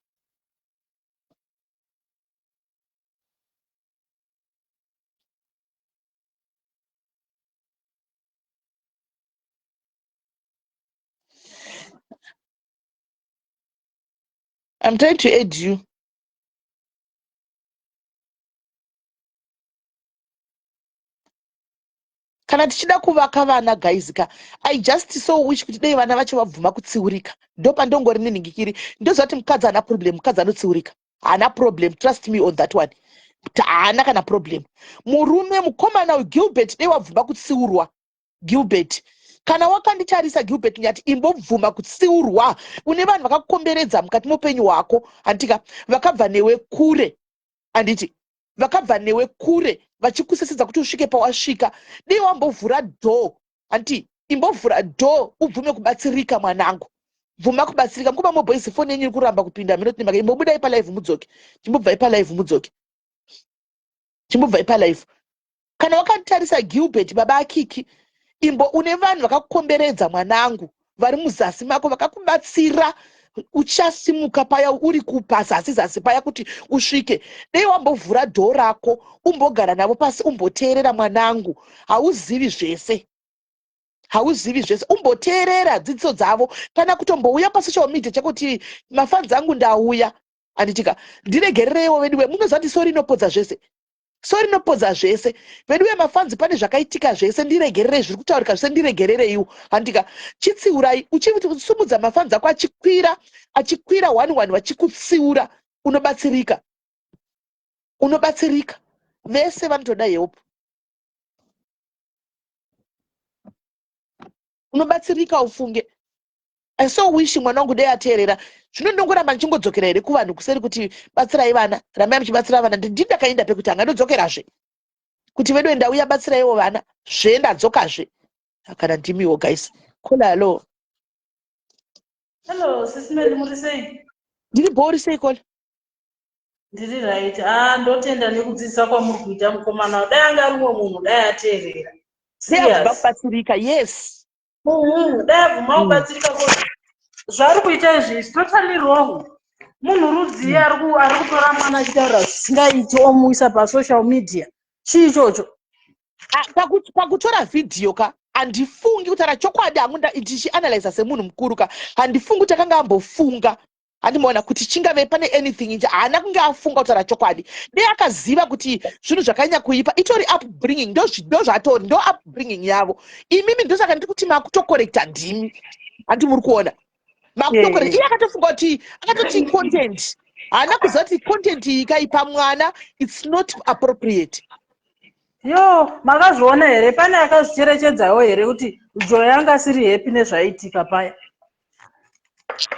I'm trying to add you. Kana tichida kuvaka vana guys ka, I just so wish kuti dei vana vacho vabvuma kutsiurika. Ndopandongori nenhingikiri. Ndoziva kuti mukadzi haana problem, mukadzi anotsiurika. Haana problem, trust me on that one. Haana kana problem. Murume mukomana uyu Gilbert dei wabvuma kutsiurwa. Gilbert kana wakanditarisa Gilbert Nyati imbobvuma kutsiurwa une vanhu vakakukomberedza mukati meupenyu hwako handitika vakabva newe kure handiti vakabva newe kure vachikusesedza kuti usvike pawasvika dei wambovhura door handiti imbovhura door ubvume kubatsirika mwanangu bvuma kubatsirika mukoma moboys foni yenyu iri kuramba kupinda mhino tine maka imbobudai palive mudzoke chimbobvai palive mudzoke chimbobvai palive Kana wakanditarisa Gilbert baba aKiki imbo une vanhu vakakukomberedza mwanangu vari muzasi mako vakakubatsira uchasimuka paya uri kupazasi zasi paya kuti usvike dei wambovhura dhoo rako umbogara navo pasi umboteerera mwanangu hauzivi zvese hauzivi zvese umboteerera dzidziso dzavo kana kutombouya pasocial media chako kuti mafanzi angu ndauya anditika ndiregerereiwo veduwe munoziva kuti sori inopodza zvese So rinopodza zvese. Veduwe mafanzi pane zvakaitika zvese ndiregererei zviri kutaurika zvese ndiregerereiwo handika chitsiurai uchisumudza mafanzi ako achikwira achikwira one one vachikutsiura unobatsirika unobatsirika vese vanotoda help unobatsirika ufunge I so wish mwana wangu dai ateerera zvino ndongoramba ndichingodzokera here kuvanhu kuseri kuti batsirai vana rambai muchibatsira vana ndini ndakaenda pekutanga ndodzokerazve kuti veduwe ndauya batsiraiwo vana zve ndadzokazve kana ndimiwo guys kola hallo Hello, sisi Meli muri sei? Ndiri bho uri sei kola? Ndiri right. Ah, ndotenda nekudzidzisa kwamuri kuita mukomana. Dai anga ari umwe munhu dai ateerera. Dai abva kubatsirika. Yes. Dai abvuma kubatsirika ko zvaari kuita izvi is totally wrong. Munhu rudzii ari kutora mwana achitaura zvisingaiti omuisa pasocial media. Chii ichocho? Ah, pakutora vhidhiyo ka handifungi kutaura chokwadi hangu ndichianalyza semunhu mukuru ka handifungi kuti akanga ambofunga handimaona kuti chingave pane anything inje haana kunge afunga kutaura chokwadi dei akaziva kuti zvinhu zvakanyanya kuipa itori upbringing ndozvatori ndo upbringing yavo imimi ndosaka ndiri kuti makutokorekta ndimi handi muri kuona makutokorekta iye akatofunga kuti akatoti content haana kuziva kuti content iyi ikaipa mwana its not appropriate. Yo, makazviona here? Pane akazvicherechedzawo here kuti Joy anga asiri happy nezvaiitika paya?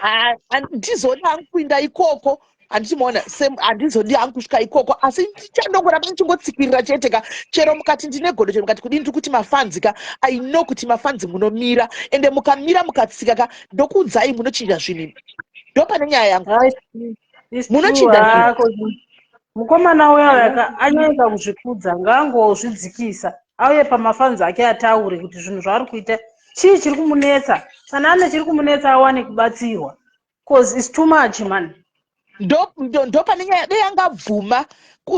Ah, handizodi hangu kuinda ikoko handichimaona handizodi hangu kusvika ikoko asi ndichandongoramba ndichingotsikirira chete ka chero mukati ndine godo chero mukati kudini ndiri kuti mafanzi ka i know kuti mafanzi munomira ende mukamira mukatsika ka ndokuudzai munochinja zvinhu ndopane nyaya yangu munochinja zvinhu mukomana uya uya anyanya kuzvikudza ngaangozvidzikisa auye pamafanzi ake ataure kuti zvinhu zvaari kuita chii chiri kumunetsa kana ane chiri kumunetsa awane kubatsirwa cause its too much man ndopane nyaya dei angabvuma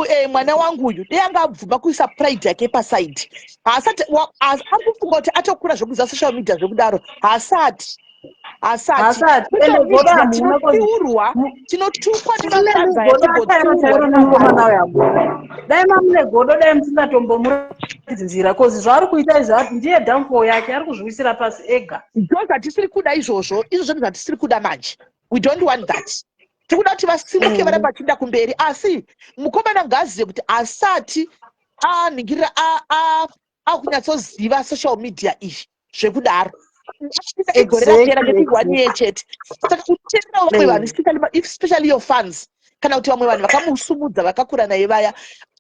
eh, mwana wangu uyu dei angabvuma kuisa pride yake pasaidi haasati ari kufunga kuti atokura zvekuziva social media zvekudaro haasati hasati tinotsiurwa tinotukwa nemagodo dai mamune godo dai musingatombomuraidzi nzira bcause zvaari kuita izvi ati ndiye downfall yake ari kuzviwisira pasi ega ndo zvatisiri kuda izvozvo izvozvo ndo zvatisiri kuda manje we don't want that tikuda kuti vasimuke mm. varambe vachienda kumberi asi mukomana ngaazive kuti asati anhingirira akunyatsoziva social media iyi zvekudaro igore rapera ngekuti one year chete saka kuteerera vamwe vanhu especially your fans kana kuti vamwe vanhu vakamusumudza vakakura naye vaya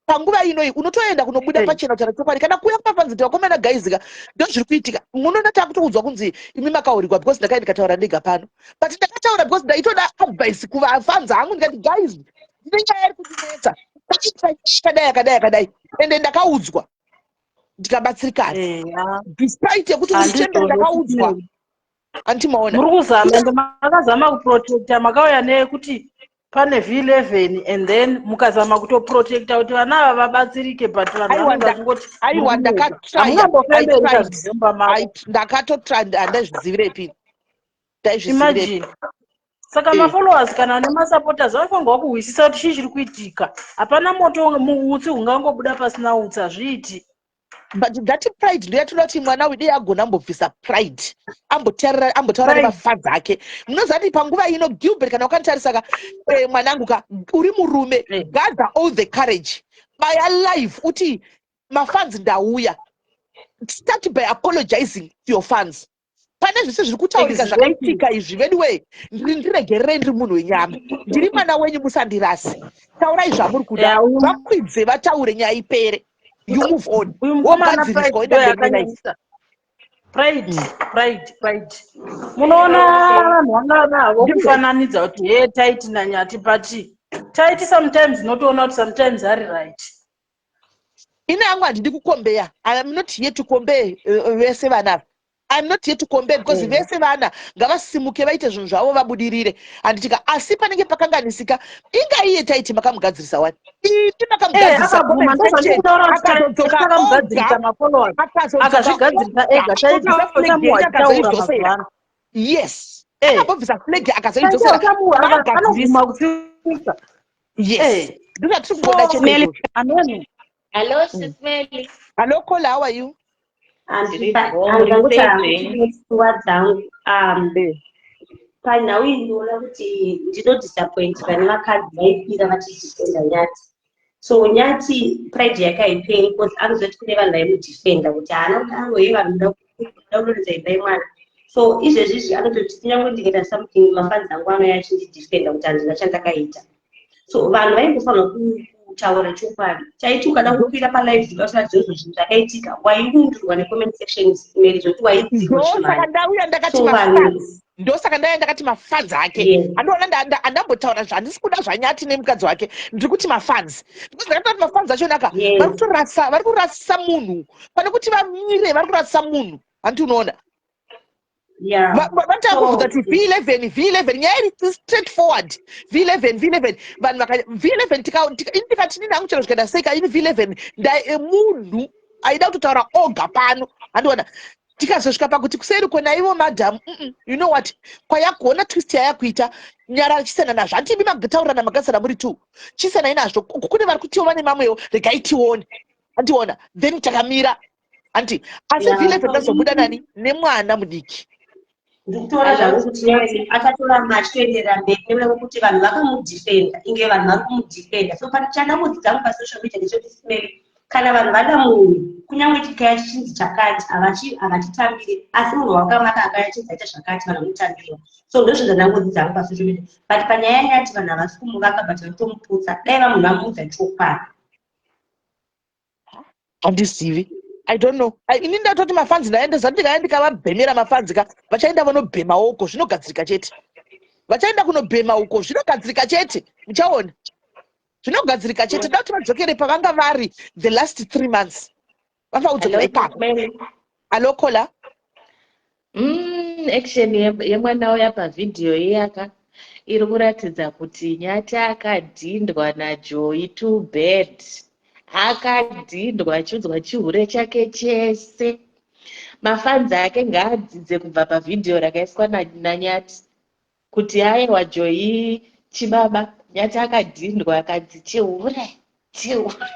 Panguva inoi unotoenda kunobuda pachena kutaura chokwadi, kana kuuya kumafans kuti, "Vakomana, guys ka, ndo zviri kuitika." Munoona takutoudzwa kunzi imi makaurirwa because ndakai ndikataura ndega pano, but ndakataura because ndaitoda advice kuvafans angu. Ndikati, "Guys, ndine nyaya iri kundinetsa, yakadai, yakadai, yakadai," ende ndakaudzwa, ndikabatsirikana, despite yekuti urichembere. Ndakaudzwa, andimaona. Muri kuzama, ende makazama kuprotecta. Makauya nekuti pane V11 and then mukazama kutoprotecta kuti vana ava vabatsirike, but vanhu Aiwa, vanenge vachingoti aiwa, ndakatraya. Hamungambofembereka zvizomba mako. Ndakatotra, handazvizivirepi, ndaizvizivirepi? Imagine, saka mafollowers kana nemasupporters vanofanirwa kuhwisisa kuti chii chiri kuitika. Hapana moto muutsi hungangobuda pasina utsi, hazviiti. But that pride ndo yatoda kuti mwana uyu dei agona ambobvisa pride, ambotaura, ambotaura Pride. nemafans ake. Munoziva kuti panguva ino, Gilbert, kana wakanditarisa ka, mwanangu ka, uri murume, gather all the courage, baya live uti, "Mafans, ndauya." Start by apologizing to your fans pane zvese zviri kutaurika. "Zvakaitika izvi, veduwe, ndiregererei, ndiri munhu wenyama, ndiri mwana wenyu, musandirasi. Taurai zvamuri kuda." Vakwidze vataure, nyaya ipere, you move on. Uyu mukomana, Wogadziriswa, pride woenda ndo mberi nelife. yakanyanyisa. Pride, pride, pride. Munoona vanhu vanga navo kufananidza kuti he, Taiti naNyati, but Taiti sometimes unotoona kuti sometimes ari right. Ini hangu handidi kucompare. I'm not here to compare vese vana ava. I'm not here to compare because vese vana ngavasimuke, vaite zvinhu zvavo, vabudirire, handitika? Asi panenge pakanganisika, inga iye Taiti makamugadzirisa wani, imi makamugadzirisa. Akabvuma, ndozvandikutaura kuti Akazodzoka akamugadzirisa oga. mafollowers. Akazodzoka Akazvigadzirisa oga, ega. Taiti akabvisa flag uchamuwa yenyu, achitaura akazoidzosera. mazuva ano. Yes, akambobvisa flag, akazoidzosera. Vagadzirisa. Anobvuma kutsika. Yes, ndozvatiri kungoda chete Meli. izvozvo. Ameno. Hello, Sis Melly. Hello caller, how are you? Ndiri bho, muri sei zvenyu? Pfungwa dzangu panhau iyi, ndinoona kuti ndinodisappointika nevakadzi vaipira vachidefenda Nyati. So Nyati pride yake haiperi because anozoti kune vanhu vaimudefenda kuti haana kudaro, ye vanhu muda kudonhedza imba yemwana. So izvezvizvi anototi kunyange ndikaita something, mafans angu anouya achindidefenda kuti handina chandakaita. So vanhu vaingofanirwa kutaura chokwadi. Taiti ukada kukwira palive zvikataura izvozvo zvinhu zvakaitika, waiundurwa necomment section meri zvokuti waidzirwa Ndosaka chimari. ndauya ndakati So vanhu mafans, ndosaka ndauya ndakati mafans ake. Andoona andambotaura zvandisi kuda zvaNyati nemukadzi wake. Ndiri kuti mafans, because ndakatoona kuti mafans achonaka vari kutorasa, vari kurasisa munhu pane kuti vamire. Vari kurasisa munhu, handi unoona? Vatanga kubvunza kuti V11, V11, nyaya iri straight forward, V11, V11. Vanhu vaka V11, ini ndikati nini hangu, chero zvikaita sei ka, ini V11 munhu aida kutotaura oga pano, handiona? Tikazosvika pakuti kuseri kwena ivo madam, you know what, kwayagona twist yayakuita nyara, chisiyana nazvo. Handimi magitaurirana, magarisana muri two, chisiyanai nazvo. Kune vari kutiwo vane mamwewo, regai tione, handiona? Then takamira, handi? Asi V11 ndazobuda nani nemwana mudiki. Ndikutoona zvangu kuti Nyati achatoramba achitoenderera mberi nekuda kwekuti vanhu vakamudefenda, inge vanhu vari kumudefenda. So chandambodzidza hangu pasocial media ndechekuti, Sis Melly, kana vanhu vada munhu, kunyange chikaya chichinzi chakati, havachitambiri, asi munhu wakamaka akaya chinzi aita zvakati, vanhu vanotambira. So ndozvo zvandangodzidza hangu pasocial media. But panyaya yaNyati, vanhu havasi kumuvaka but vari kutomuputsa. Dai vamunhu vamuudza chokwadi. Handizivi, I don't know. Ini ndatoti mafans, ndaendesa, ndikaya ndikavabhemera mafans ka, vachaenda vanobhema uko, zvinogadzirika chete. Vachaenda kunobhema uko, zvinogadzirika chete, muchaona zvinogadzirika chete. Da kuti vadzokere pavanga vari the last 3 months, vanofanira kudzokera ipapo. Hello caller. Action yemwana uya pavhidhiyo iyaka iri kuratidza kuti Nyati akadhindwa naJoy too bad. Akadhindwa achiudzwa chihure chake chese. Mafans ake ngaadzidze kubva pavhidhiyo rakaiswa naNyati kuti aiwa, Joy chibaba. Nyati akadhindwa akadzi chihure, chihure.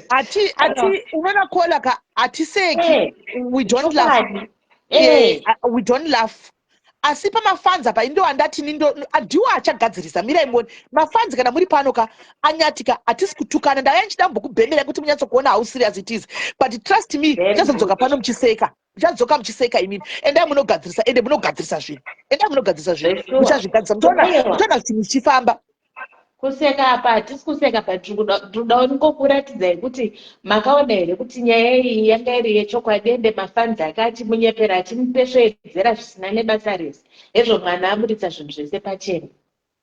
Ati ati unoona caller ka, hatiseki. We don't laugh. Chokwadi. We don't laugh, asi pamafans apa indo andati nindo ndiwo achagadzirisa. Mirai muone mafans, kana muri pano ka, aNyati ka, hatisi kutukana. Ndauya ndichida kuti munyatsokuona how serious it is, but trust me, Very muchazodzoka good. pano muchiseka, muchadzoka muchiseka imimi. Endai munogadzirisa, ende munogadzirisa zvinhu, endai munogadzirisa zvinhu. Zvesure. Muchazvigadzirisa, muchaona. Aiwa. Muchaona zvinhu zvichifamba. Kuseka apa hatisi kuseka, but tiri kuda kungokuratidzai kuti makaona here kuti nyaya iyi yanga iri yechokwadi, ende mafans ake achimunyepera, achimupesvedzera zvisina nebasa rese. Hezvo mwana aburitsa zvinhu zvese pachena.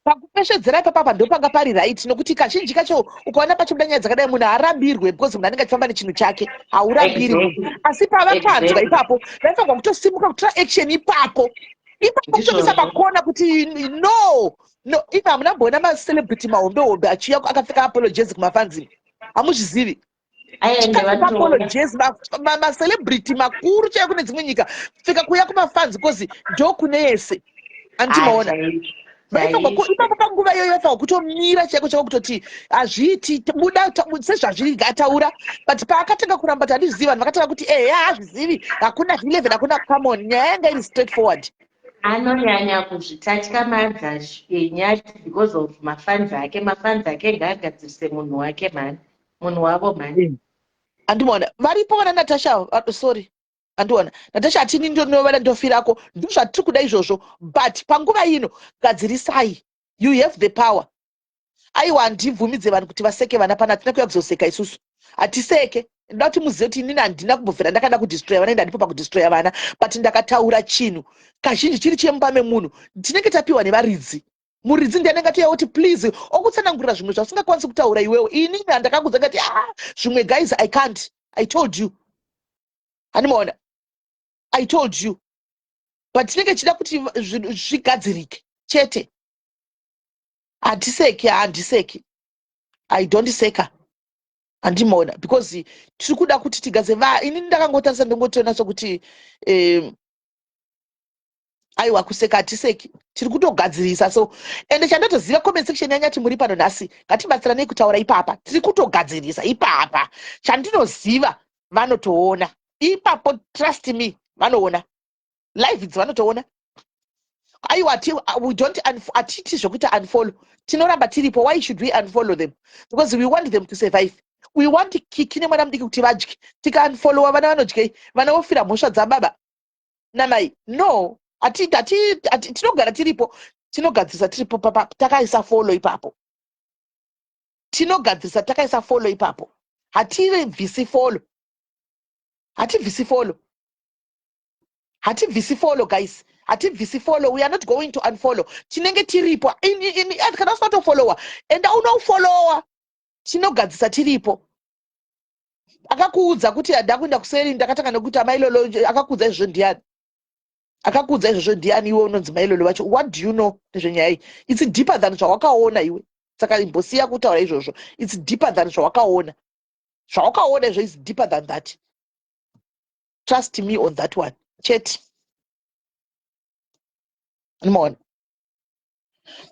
Pakupesvedzera ipapapa ndopanga pari right, nokuti kazhinji kacho ukaona pachibuda nyaya dzakadai, munhu haarambirwe because munhu anenge achifamba nechinhu chake. Haurambiri munhu, asi pavapanzwa ipapo vaifanirwa kutosimuka, kutora action ipapo ipapo, kutomisa pakona kuti no. Ivo hamuna mboona macelebrity mahombe hombe achiuya akapfeka apologies kumafans? Hamuzvizivi? Apologies, macelebrity makuru chaiyo kune dzimwe nyika, kupfeka kuuya kumafans, because ndo kune yese. Andimaona ipapo panguva iyoyo vaifanirwa kutomira chaiko chaiko, kutoti hazviiti, buda sezvazviri, ataura. But paakatanga kuramba kuti handizvizivi, vanhu vakatanga kuti ehe, haazvizivi, hakuna 11, hakuna. Come on, nyaya yanga iri straight forward. Anonyanya kuzvitatyamadza Nyati because of mafans ake. Mafans ake ngaagadzirise munhu wake mhani, munhu wavo mhani. Andimaona varipo vana Natasha, sorry, andiona Natasha, hatini ndonovada, ndofirako, ndo zvatiri kuda izvozvo. But panguva ino gadzirisai, you have the power. Aiwa, handibvumidze vanhu kuti vaseke vana pana. Hatina kuya kuzoseka isusu, hatiseke. Ndoda kuti muzive kuti inini handina kumbobvira ndakada kudestroya vana, ende handipo pakudestroya vana. But ndakataura chinhu kazhinji chiri chemumba memunhu, tinenge tapiwa nevaridzi. Muridzi ndiye anenge atoya kuti please, okutsanangurira zvimwe zvausingakwanisi kutaura iwewo. Inini handakakudza ngati, ah, zvimwe guys, I can't. I told you, handimaona? I told you. But tinenge tichida kuti zvinhu zvigadzirike chete. Handiseki, handiseki, I don't seka, handimaona? Because tiri kuda kuti tigadze va. Inini ndakangotarisa, ndongotoona sokuti aiwa, kuseka hatiseki, tiri kutogadzirisa. So ende chandatoziva, comment section yanyati muri pano nhasi, ngatibatsiranei kutaura ipapa. Tiri kutogadzirisa ipapa. Chandinoziva, vanotoona ipapo, trust me, vanoona live idzi, vanotoona. Aiwa, we don't, hatiti zvokuti unfollow, tinoramba tiripo. Why should we unfollow them? Because we want them to survive. We want Kiki nemwana mudiki kuti vadye. Tikaunfollowa, vana vanodyei? Vana vofira mhosva dzababa namai? No, tinogara tiripo, tinogadzirisa tiripo. Takaisa follow ipapo, tinogadzirisa takaisa follow ipapo. Hatibvisi follow, hatibvisi follow, hatibvisi follow, guys, hatibvisi follow. We are not going to unfollow. Tinenge tiripo. Kana usina kutofollowa, enda unofollowa. Tinogadzisa tiripo. Akakuudza kuti ndakuenda kuseri, ndakatanga nekuti amailolo, akakuudza izvozvo ndiani? Akakuudza izvozvo ndiani? Iwe unonzi mailolo vacho, what do you know nezvenyaya iyi? It's deeper than zvawakaona iwe. Saka imbosiya kutaura izvozvo. It's deeper than zvawakaona. Zvawakaona izvo is deeper than that. Trust me on that one chete. Unomaona,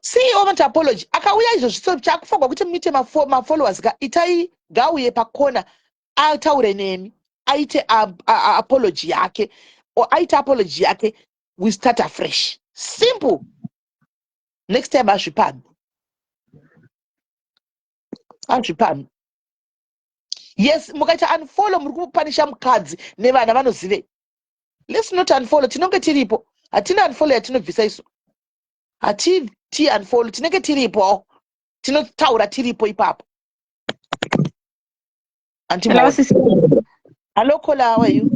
CEO vati apology akauya izvozvi, chakufanirwa kuti muite mafollowers ka, itai ngauye pakona ataure nemi, aite apology yake. Aite apology yake, we start afresh, simple. Next time azvipambi, azvipambi. Yes, mukaita unfollow, muri kupanisha mukadzi nevana vanozivei. Let's not unfollow. Tinonge tiripo, hatina unfollow yatinobvisa isu. Hatiti unfollow, tinenge tiripo, tinotaura tiripo ipapo. Hello, sisi. Hello Kola, how are you?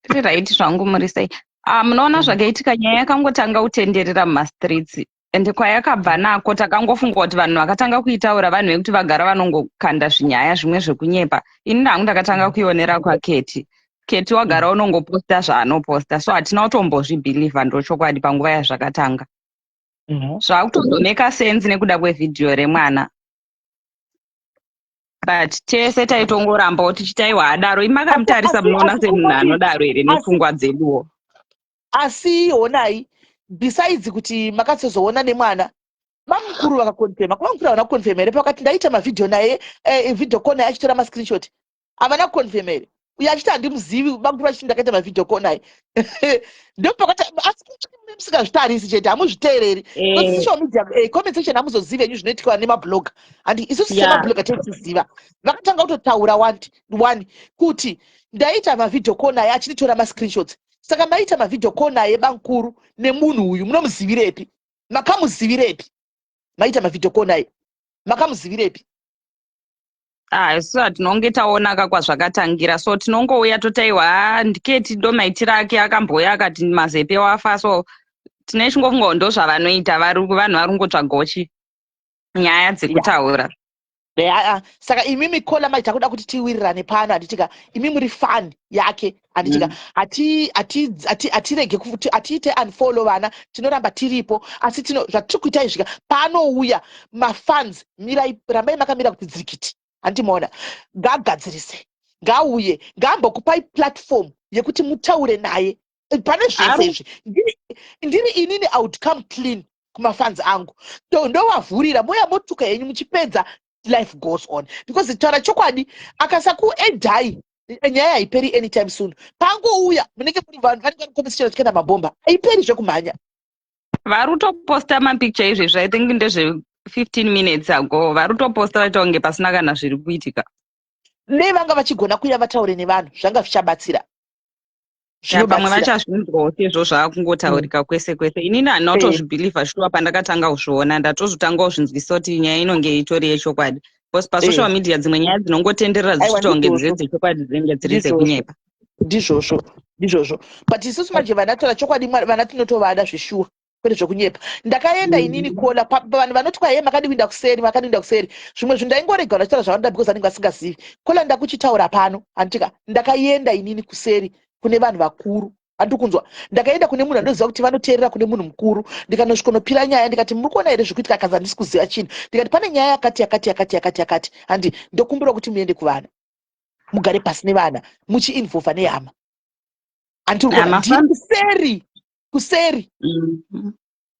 Tiri right zvangu, muri sei? Ah, munoona zvakaitika, nyaya yakangotanga kutenderera mumastreets, ende kwayakabva nako takangofunga kuti vanhu vakatanga kuitaura vanhu vekuti vagara vanongokanda zvinyaya zvimwe zvekunyepa. Ini hangu ndakatanga kuionera kwaKeti. Keti wagara unongoposta zvaanoposta, so hatina kutombozvibhilivha, ndochokwadi, panguva yazvakatanga. Zvakutozomeka sense nekuda kwevhidhiyo remwana, but tese taitongorambawo tichiti aiwa, adaro. Imakamutarisa, munoona semunhu anodaro here nepfungwa dzeduwo? Asi honai, besides kuti makatozoona nemwana, vamukuru vakakonfema. Kuvamukuru havana kukonfema here pakati ndaita mavhidhiyo naye, video call naye achitora mascreenshot? Havana kukonfema here? Uyo achiti handimuzivi, vamukuru vachiti ndakaita mavideo call naye. Ndopakati asi musingazvitarisi chete, hamuzviteereri. Social media, comment section, hamuzozivi henyu zvinoitika nemabloga. Handi isusu semabloga tinotiziva. Vakatanga kutotaura one kuti ndaita mavideo call naye achititora mascreenshots. Saka maita mavideo call naye, bankuru, nemunhu uyu munomuzivirepi? Makamuzivirepi? Maita mavideo call naye, makamuzivirepi? Ah, isu hatinonge taonaka kwazvakatangira, so tinongouya totaiwa, "Ah, ndiketi ndo maitiro ake." Akambouya akati Mazepe wafa, so tine chingofungawo ndo zvavanoita. Vanhu vari kungotsvagawo chi nyaya dzekutaura. Yeah, saka imimi Kola maita kuda kuti tiwirirane pano, handitika? Imi muri fan yake, handitika? Hatirege kuti hatiite unfollow vana, tinoramba tiripo, asi tino zvatiri kuita izvika paanouya mafans, mirai, rambai makamira kuti dzikiti, handimaona? Ngagadzirise, ngauye, ngaambokupai platform yekuti mutaure naye pane zvese izvi. Ndiri inini, I would come clean kumafans angu, ndovavhurira, moya motuka henyu, muchipedza, life goes on, because taura chokwadi, akasakuedhai, nyaya haiperi anytime soon. Paangouya munenge muri vanhu vanenge vari competition, vachikenda mabhomba, haiperi zvekumhanya. Vari kutoposta mapicture izvezvi, I think ndezve 15 minutes ago. Vari kutoposta vaita kunge pasina kana zviri kuitika. Nei vanga vachigona kuuya vataure nevanhu, zvanga zvichabatsira. Ya, pamwe Zvinobatsira. Vachazvinzwawo sezvo zvaakungotaurika kwese kwese. Inini handina kutozvibhilivha shuwa. Pandakatanga kuzviona, ndatozotanga kuzvinzwisa kuti nyaya inonge itori yechokwadi, because pasocial media dzimwe nyaya dzinongotenderera Aiwa, dzichiita kunge ndizvozvo. dziri dzechokwadi, dzinenge dziri Ndizvozvo. dzekunyepa. Ndizvozvo, but isusu manje vana, taura chokwadi, vana tinotovada zveshuwa, kwete zvekunyepa. Ndakaenda inini kuona vanhu vanoti kwahe makadi kuinda kuseri, makadi kuinda kuseri. Zvimwe zvinhu ndaingorega vachitaura zvavanoda because vanenge vasingazivi. Kola, ndakuchitaura pano, handitika? Ndakaenda inini kuseri kune vanhu vakuru, handiri kunzwa? Ndakaenda kune munhu andoziva kuti vanoteerera kune munhu mukuru, ndikanosvikonopira nyaya, ndikati, "Muri kuona here zvikuitika?" Akanzi, "Handisi kuziva chinhu." Ndikati, "Pane nyaya yakati yakati yakati yakati yakati, handi ndokumbira kuti muende kuvana, mugare pasi nevana, muchiinvolva nehama." Handiri kuona? Ndiri kuseri kuseri.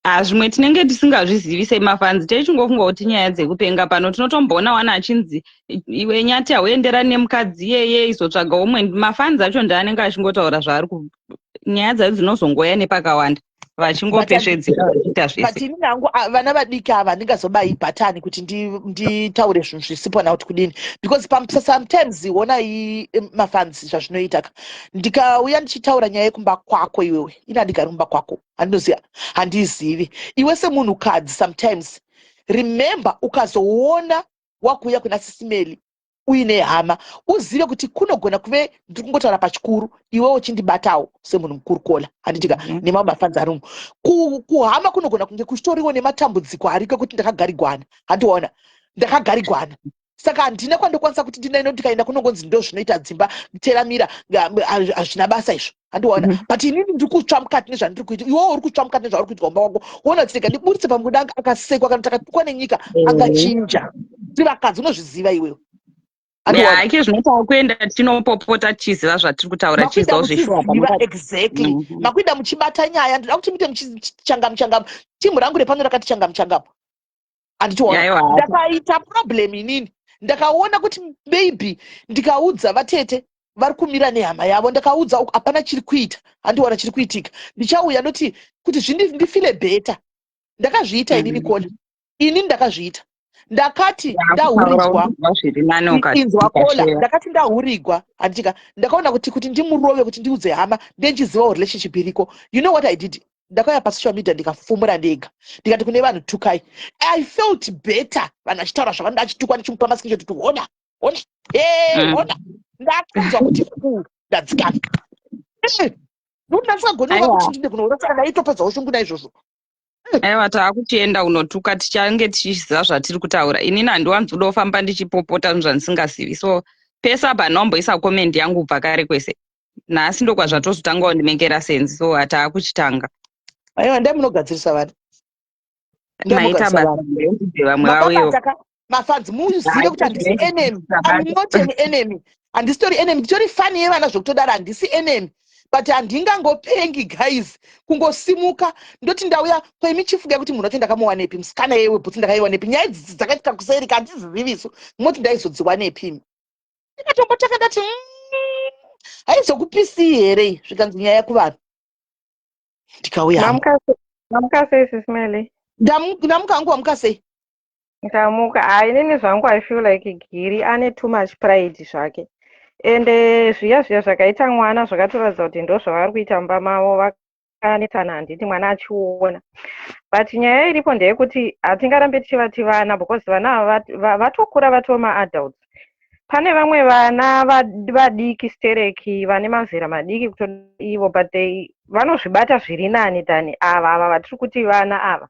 Ah, zvimwe tinenge tisingazvizivi semafanzi, teichingofunga kuti nyaya dzekupenga. Pano tinotomboona wana achinzi, "Iwe Nyati, hauenderani nemukadzi iyeye, izotsvaga umwe." Mafanzi acho ndeanenge achingotaura zvaari nyaya dzacho dzinozongoya nepakawanda, vachingopesvedzera vachiita But zvese. Ini hangu, vana vadiki ava handingazobayi bhatani kuti nditaure zvinhu zvisipo na kuti kudini, because sometimes honai mafanzi zvazvinoita ka. Ndikauya ndichitaura nyaya yekumba kwako iwewe, ini handigari kumba kwako, handinoziva, handizivi iwe semunhukadzi. Sometimes remember, ukazoona wakuuya kuna Sisimeli uine hama, uzive kuti kunogona kuve ndiri kungotaura pachikuru, iwewe uchindibatawo semunhu mukuru, Kola, handitika? Nemamwe mafanzi arimo kuhama, kunogona kunge kuchitoriwo nematambudziko ariko ekuti ndakagarigwana, handiona? Ndakagarigwana, saka handina kwandokwanisa kuti ndinaino. Ndikaenda kunongonzi ndo zvinoita dzimba, teramira, hazvina basa izvo, handiona? But inini ndiri kutsva mukati nezvandiri kuita, iwewe uri kutsva mukati nezvauri kuitwa mumba wako. Woona kuti rega ndiburitse pamwe akasekwa kana kuti akatukwa nenyika, angachinja. Tiri vakadzi, unozviziva iwewe, handiona? Ike zvinotawo kuenda tinopopota tichiziva zvatiri kutaura, Makuenda tichizivawo zveshuwa. Muchiziva exactly. Makuenda muchibata nyaya, ndoda kuti muite muchichangamu changamu. Timu rangu repano rakati changamu changamu, handitiona? Yaiwa. Ndakaita problem inini, ndakaona kuti maybe ndikaudza vatete vari kumira nehama yavo, ndakaudza uku hapana chiri kuita, handiwana chiri kuitika, ndichauya noti kuti ndifile better. Ndakazviita inini. Kona inini ndakazviita, ndakati ndahuridzwa. Zviri nani Inzwa Kola. Ukashare. Ndakati ndahurigwa, handitika? Ndakaona kuti ndimurove, kuti ndiudze hama, ndenchizivawo relationship iriko. You know what I did? Ndakauya pasocial media, ndikafumura ndega, ndikati kune vanhu, "Tukai." I felt better vanhu vachitaura zvavanoda, achitukwa, ndichimupa mascreenshot kuti, "Hona, hona, hey, hona." Ndakanzwa kuti fu ndadzikana. Nokuti ndandisingagoni Aiwa. kuti ndinde kunoura, saka ndaitopedzawo shungu naizvozvo. Aiwa, taakuchienda unotuka, tichange tichiziva zvatiri kutaura. Inini handiwanzi kuda kufamba ndichipopota zvinhu zvandisingazivi, so pese apa handinamboisa comment yangu kubva kare kwese. Nhasi ndokwazvatozotangawo ndimekera sense, so hataakuchitanga. Aiwa, ndai munogadzirisa vanhu. Maita Ndamugadzirisa basa. vanhu. Ndeuudze vamwe vauyewo. Makabata ka mafanzi, muzive Hai, kuti handisi enemy. Basa. I'm not an enemy, handisitori enemy, nditori fan yevana zvekutodaro. Handisi enemy, but handingangopengi guys, kungosimuka ndoti ndauya kwaimi. Chifungai kuti munhu wacho ndakamuwanepi? Musikana yewe bhutsi ndakaiwanepi? Nyaya idzi dzakaitika kuseri kandizivisu, moti ndaizodziwanepi imi? Ndikatombotanga ndati, haizokupisii here iyi?" Zvikanzi nyaya kuvanhu, ndikauya hangu. Mamuka sei, Sisimeli? Ndamuka hangu, wamuka sei? Ndamuka. Ah, inini zvangu I feel like Giri ane too much pride zvake. Ende zviya zviya zvakaita mwana zvakatoratidza kuti ndo zvavari kuita mumba mavo. Vakanetsana, handiti? Mwana achiona. But nyaya iripo ndeyekuti hatingarambe tichivati vana, because vana ava vatokura, vatova maadults. Pane vamwe vana vadiki stereki, vane mazera madiki kuto ivo, but they vanozvibata zviri nani than ava vatiri kuti vana ava.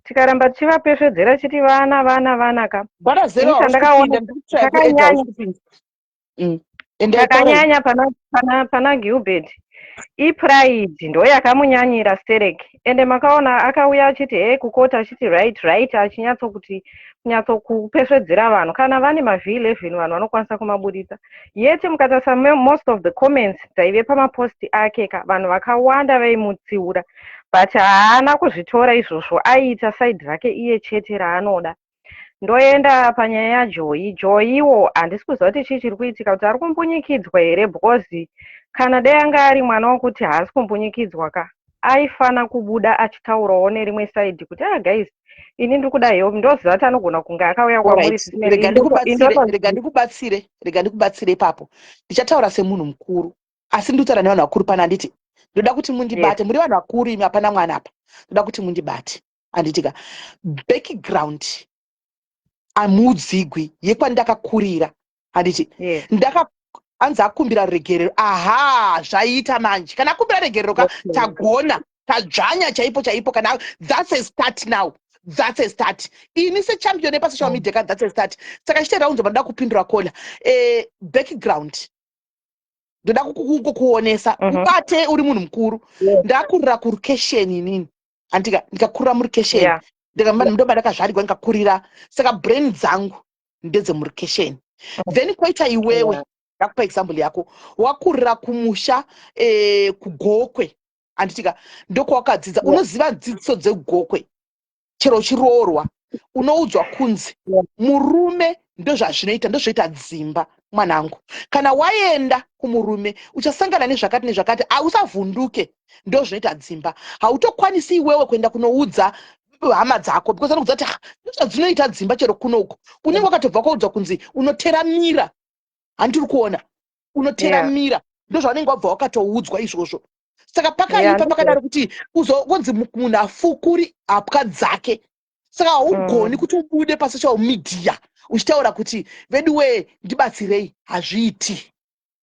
Tikaramba tichivapesvedzera chiti vana, vana, vana ka. Bwana Zero, Ini hausi chandakaona kupinda, ndiri kutsvaya kuedza. chakanyanya Hausi kupinda. Endai, taurai. Chakanyanya pana Gilbert ipride, ndo yakamunyanyira sterek. Ende makaona akauya achiti he kukota, achiti right, achinyatsokuti kunyatsokupesvedzera vanhu. Kana vane maV11, vanhu vanokwanisa kumabudisa. Yet mukatarisa most of the comments dzaive pamaposti ake ka, vanhu vakawanda vaimutsiura, but haana kuzvitora izvozvo. Aiita side rake iye chete raanoda. Ndoenda panyaya yaJoyi. Joyiwo handisi kuziva kuti chii chiri kuitika, kuti ari kumbunyikidzwa here, because kana dai anga ari mwana wokuti haasi kumbunyikidzwa ka, aifana kubuda achitaurawo nerimwe side kuti, "Ah guys, ini ndiri kuda help." Ndoziva kuti anogona kunge akauya kwamuri. Rega ndikubatsire, rega ndikubatsire, rega ndikubatsire ipapo. Ndichataura semunhu mukuru, asi ndikutaura nevanhu vakuru pana, handiti? Ndoda kuti mundibate. Muri vanhu vakuru imi, hapana mwana apa. Ndoda kuti mundibate, handitika? Background amudzigwi yekwandakakurira, handiti? Ndaka anzi akumbira ruregerero. Aha, zvaita manje. Kana akumbira regerero ka, tagona, tadzvanya chaipo chaipo. Kana that's a start now, that's a start. Ini sechampion yepasocial media ka, that's a start. Saka chitera unzobva ndoda kupindura kola background. Ndoda kukuonesa. Ubate uri munhu mukuru. Ndakurira kurukesheni inini, handika? Ndikakurira murukesheni. Ndoba ndakazvarigwa, ndikakurira. Saka brain dzangu ndedzemurukesheni. Then kwoita iwewe. Ndakupa example yako. Wakurira kumusha kuGokwe, handitika? Ndokwawakadzidza. Unoziva dzidziso dzegokwe. Chero uchiroorwa, unoudzwa kunzi murume ndozvazvinoita, ndozvoita dzimba. Mwanangu, kana waenda kumurume uchasangana nezvakati nezvakati, ausavhunduke, ndozvinoita dzimba. Hautokwanisi iwewe kuenda kunoudza hama dzako, because anokudza kuti, "Ah, ndozvadzinoita dzimba." Chero kunoku unenge wakatobva kwaudzwa kunzi unoteramira, handiri kuona? Unoteramira. Ndozvaunenge wabva wakatoudzwa izvozvo. Saka pakaipa pakadaro kuti uzonzi munhu afukuri hapwa dzake. Saka haugoni kuti ubude pasocial media uchitaura kuti, "Veduwee, ndibatsirei." Hazviiti.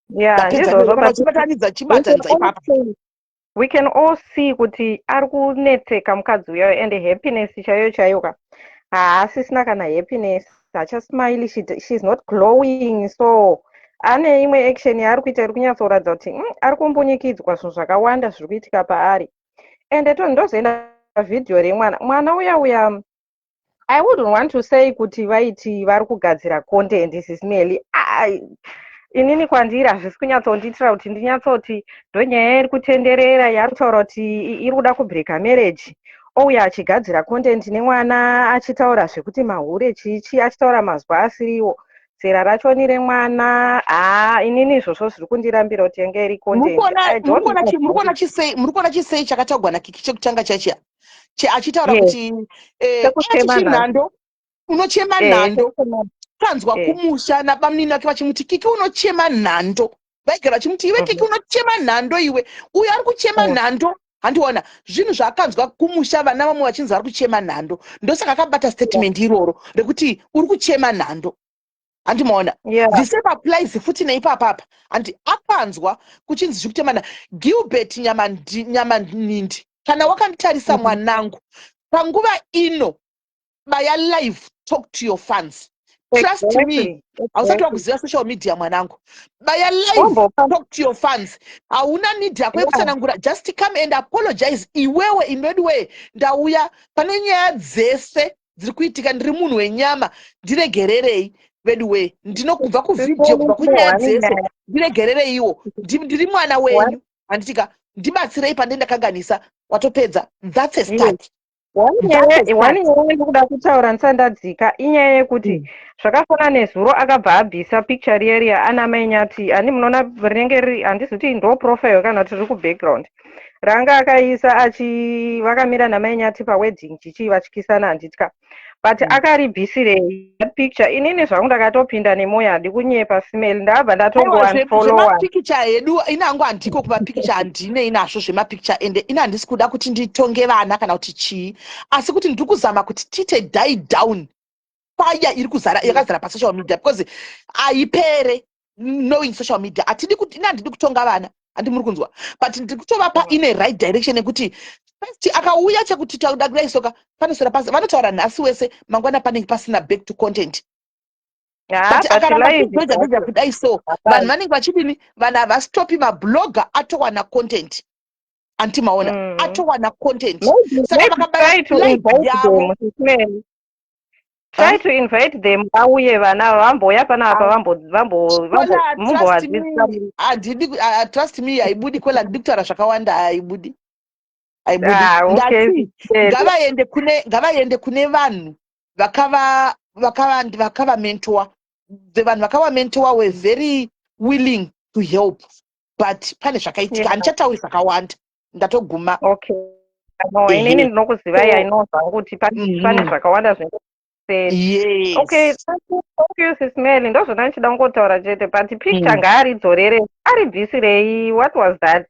Yeah, Ndapedza. ndizvozvo. Kana But uchibatanidza, we can chibatanidza all ipapa. see, we can all see kuti ari kunetseka mukadzi uyayo, and happiness chaiyo chaiyo ka, haasisina kana happiness, hachasmile, she's not glowing. So ane imwe action yaari kuita iri kunyatsoratidza kuti ari kumbunyikidzwa. Zvinhu zvakawanda zviri kuitika paari. Ende to ndozoenda vhidhiyo remwana, mwana uya uya. I wouldn't want to say kuti vaiti vari kugadzira content. Sisimeli, inini kwandiri hazvisi kunyatsondiitira kuti ndinyatsoti ndonyaya iri kutenderera yaari kutaura kuti iri kuda kubreaka marriage. Ouya achigadzira content nemwana, achitaura zvekuti mahure, chichi, achitaura mazwa asiriwo, zera racho ni remwana. Haa, inini izvozvo zviri kundirambira kuti yange iri content. I don't know. Muri kuona chisei chakataurwa naKiki chekutanga chachiya achitaura kuti Sekuchema achichi nhando. Nhando, unochema nhando. Tanzwa kumusha nabamunini vake vachimuti, "Kiki, unochema nhando." Vaigara vachimuti, "Iwe Kiki, unochema nhando iwe. Uyo ari kuchema nhando." Handiona zvinhu zvaakanzwa kumusha, vana vamwe vachinzi vari kuchema nhando. Ndosaka akabata statement iroro rekuti uri kuchema nhando, handimaona? The same applies futi neipapapa, handi? Akanzwa kuchinzi zviri kutemana. Gilbert Nyamanindi, kana wakanditarisa, mwanangu, panguva ino baya live, talk to your fans. Trust me. Hausati wakuziva social media, mwanangu. Baya live, talk to your fans. Hauna need yako yekutsanangura. Just come and apologize iwewe. Inodiwe, ndauya pane nyaya dzese dziri kuitika, ndiri munhu wenyama, ndiregererei veduwe. Ndinokubva kuvhidhiyo, kubva kunyaya dzese, ndiregerereiwo. Ndiri mwana wenyu, handitika? Ndibatsirei pandei ndakanganisa. Watopedza. That's a start. One That's a nyaya, one start. nyaya ndikuda kutaura ndisati ndadzika inyaya yekuti zvakafanana nezuro akabva abvisa picture riya riya ana mai Nyati. Ani munoona rinenge riri, handizi kuti ndo profile kana kuti riri kubackground ranga akaisa achi vakamira namai Nyati pawedding, chichi, vachikisana, handitya? But akaribvisirei that picture? Inini zvangu ndakatopinda nemwoyo, handi kunyepa, Simeli, ndabva ndatongo unfollowa. Zvemapikicha edu, inangu handiko kumapikicha, handinei nazvo zvemapikicha. Ende ini handisi kuda kuti nditonge vana kana kuti chii, asi kuti ndiri kuzama kuti tiite die down fire iri kuzara, yakazara pasocial media, because haipere. Knowing social media, hatidi kuti, ini handidi kutonga vana, handi muri kunzwa? But ndiri kutovapa in a right direction yekuti first akauya chekuti tauda kudai soka panoswera pasi vanotaura nhasi wese, mangwana panenge pasina, back to content. Ha. But But akaramba live achigwedza gwedza kudai so, vanhu vanenge vachidini? Vanhu havastopi, mablogger atowana content, anti maona? Atowana content. Saka Maybe vakabaya try to live invite yavo. them, Simeli. Try to invite them, vauye vana, vambouya panapa, Kola, trust mumbovadzidzisa. Me, handidi trust me, haibudi. Kola, handidi kutaura zvakawanda, haibudi, haibudi. Ah, okay. Ndati ngavaende kune vanhu vakava mentor. The vanhu vakava mentor were very willing to help, but pane zvakaitika. Handichatauri zvakawanda, ndatoguma. Okay, no, inini ndinokuzivai. I know zvangu kuti pane zvakawanda zvinenge. Okay, thank you, Sis Meli. Ndozvona ndichida kungotaura chete, but picture ngaaridzorere, aribvisirei? What was that?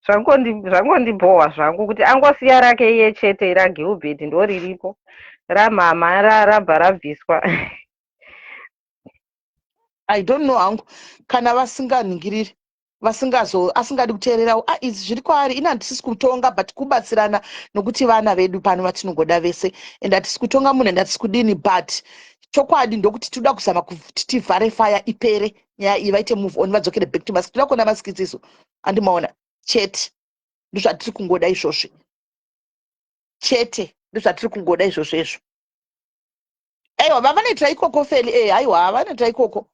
Zvangondibhohwa zvangu kuti angosiya rake iye chete, raGilbert ndo riripo, ramama rabva rabviswa. I don't know hangu kana vasinganingiriri, vasingazo asingadi kuteererawo. Ah, izvi zviri kwaari, ini handisisi kutonga, but kubatsirana, nokuti vana vedu pano vatinongoda vese, and hatisi kutonga munhu, and hatisi kudini, but chokwadi ndokuti tinoda kuzama kuti tivhare fire, ipere nyaya iyi, vaite move on, vadzokere back to mask. Toda kuona maskits isu, handimaona? Chete ndozvatiri kungoda izvozvi, chete ndozvatiri kungoda izvozvo izvo. Aiwa, vavanoitira ikoko feli aiwa, vanoitira ikoko.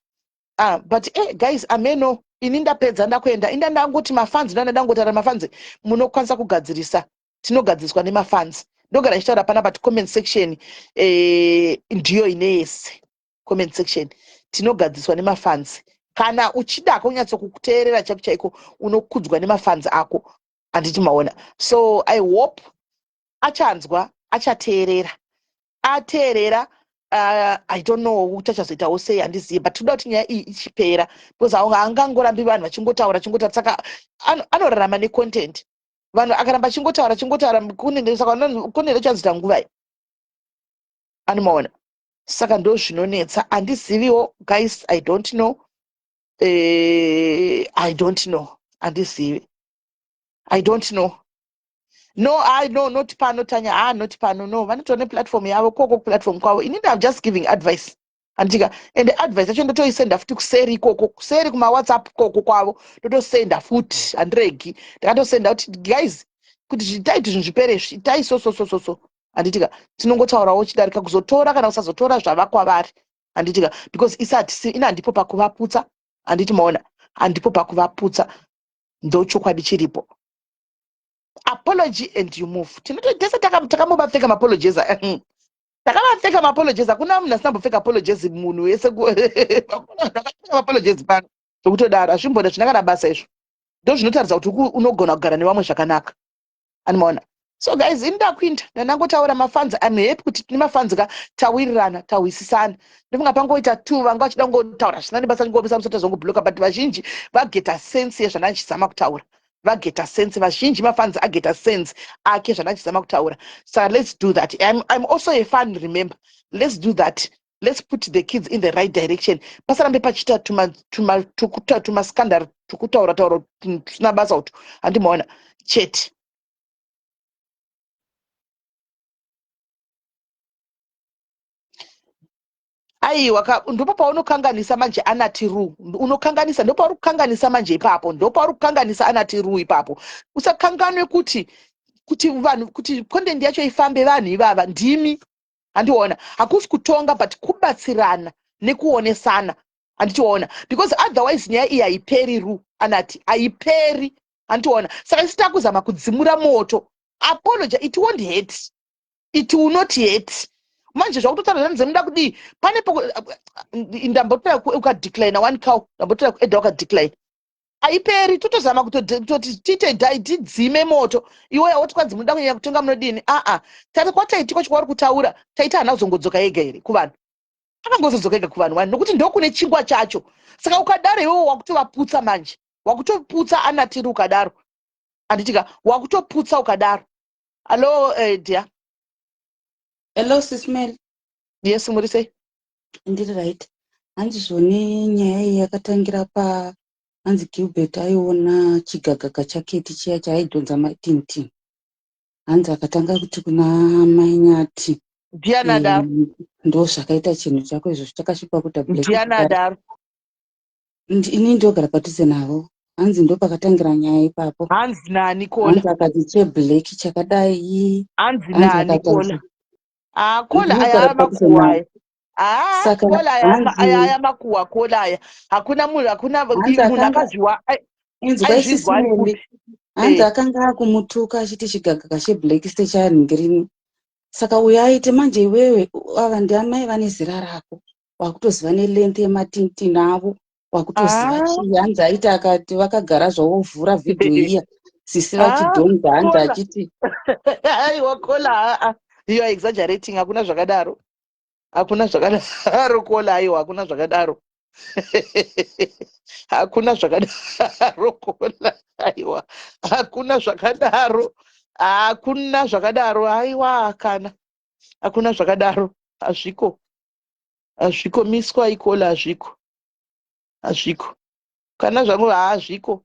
Ah, but guys, ameno, ini ndapedza, ndakuenda. Inda ndangoti mafans, ndanda ndangotaura mafans, munokwanisa kugadzirisa, tinogadziriswa nemafans. Ndogara ndichitaura panapa kuti comment section ndiyo ine yese. Comment section tinogadziriswa nemafans. Kana uchida kunyatsokuteerera chaiko chaiko, unokudzwa nemafans ako, handiti maona? So I hope achanzwa, achateerera, ateerera. I don't know kuti achazoitawo sei, handizivi, but toda kuti nyaya iyi ichipera, because haangangorambi vanhu vachingotaura chingotaura. Saka anorarama necontent. Vanhu akaramba achingotaura chingotaura, saka content achazoita nguvai? Anomaona? Saka ndo zvinonetsa, handiziviwo guys, I don't know. I don't know, handizivi, I don't know. No, I no, not pano, Tanya. Ah, not pano, no. Vanotora neplatform yavo koko, platform kwavo. Inini I'm just giving advice, andika? And advice yacho ndotoisenda futi kuseri ikoko, kuseri kumaWhatsApp koko kwavo, ndotosenda futi, handiregi. Ndakatosenda kuti guys, kuti zvitai kuti zvinhu zvipere, itai so so so so so, handitika? Tinongotaurawo chidarika kuzotora kana kusazotora zvava kwavari, handitika? Because isati ina, handipo pakuvaputsa, handiti maona? Handipo pakuvaputsa, ndochokwadi chiripo. Apology and you move. Tinotese takambovapfeka maapologies, takavapfeka maapologies. Hakuna munhu asina mbopfeka apologies, munhu wese akapfeka maapologies pano zvokutodaro. Hazvimboda, zvina kana basa izvo. Ndo zvinotaridza kuti unogona kugara nevamwe zvakanaka, animaona? So guys, ini ndakuinda, ndandangotaura mafans. I'm happy kuti tine mafans ka, tawirirana, tahwisisana. Ndofunga pangoita two vanga vachida kungotaura zvisina nebasa, chingomisa musati azongobloka, but vazhinji vageta sense yezvandandichizama kutaura, vageta sense vazhinji. Mafans ageta sense ake zvandandichizama kutaura. Saka let's do that. I'm also a fan, remember. Let's do that. Let's put the kids in the right direction. Pasarambe pachiita tumascandal tukutaura taura tusina basa utu, handimaona? Chete. Aiwa, ndipo paunokanganisa manje, anati ru unokanganisa, ndopauri kukanganisa manje ipapo, ndopauri kukanganisa, anati ru ipapo. Usakanganwe kuti vanhu, kuti content yacho ifambe, vanhu ivava ndimi, handiona? Hakusi kutonga, but kubatsirana nekuonesana, handitiona? Because otherwise nyaya iyi haiperi, ru anati, haiperi, handitiona? Saka isi takuzama kudzimura moto. Apology, it won't hurt, it will not hurt. Manje zvakutotaura zvanzi muda kudii pane ndambotora ukadecline one cow, ndambotora kueda ukadecline. Haiperi, totozama kutoti tiite dai tidzime moto. Iwe woti kwanzi munoda kunyanya kutonga, munodini? Aa, tati kwataiti kwacho kwauri kutaura, taita hana kuzongodzoka ega here kuvanhu? Akangozodzoka ega kuvanhu wani, nokuti ndokune chingwa chacho. Saka ukadaro iwewo wakutovaputsa manje, wakutoputsa anatiri ukadaro, handitika? Wakutoputsa ukadaro. Hallo, dear. Hello, Sis Mel. Yes, muri sei? Ndiri right. Hanzi zvone nyaya iyi yakatangira pa hanzi Gilbert aiona chigagaga chaketi chiya chaaidhonza matintin. Hanzi akatanga kuti kuna Mai Nyati. Ndiani adaro? Ndo zvakaita chinhu chako izvozvo chakasvipa kuita black. Ndiani adaro? Ini ndogara padhuze navo. Hanzi ndo pakatangira nyaya ipapo. Hanzi nani, Kola? Hanzi akati cheblack chakadai. Hanzi Hanzi nani, akati Kola? Ah, Kola, aya Ndinogara aya padhuze makuhwa navo. aya. Ah, Saka Kola, aya hanzi aya aya makuhwa, Kola, aya. Hakuna munhu, hakuna hanzi munhu akanga akazviwa inzwa aizvizwa ari Sis Meli. kupi? Hanzi akanga akumutuka achiti chigagaga cheblack sechanhingirini. Saka uyo aiti manje iwewe ava ndiamai vane zera rako, wakutoziva nelength yematintin avo, wakutoziva chii. Hanzi aiti akati vakagara zvavo vhura vhidhiyo iya sisi vachidhonza, hanzi Kola. achiti Aiwa Kola, aa, you are exaggerating. Hakuna zvakadaro, hakuna zvakadaro, Kola. Aiwa, hakuna zvakadaro, hakuna zvakadaro, Kola. Aiwa, hakuna zvakadaro, hakuna zvakadaro. Aiwa, kana hakuna zvakadaro, hazviko, hazviko. Miswa ikola, hazviko, hazviko. Kana zvangu, haazviko.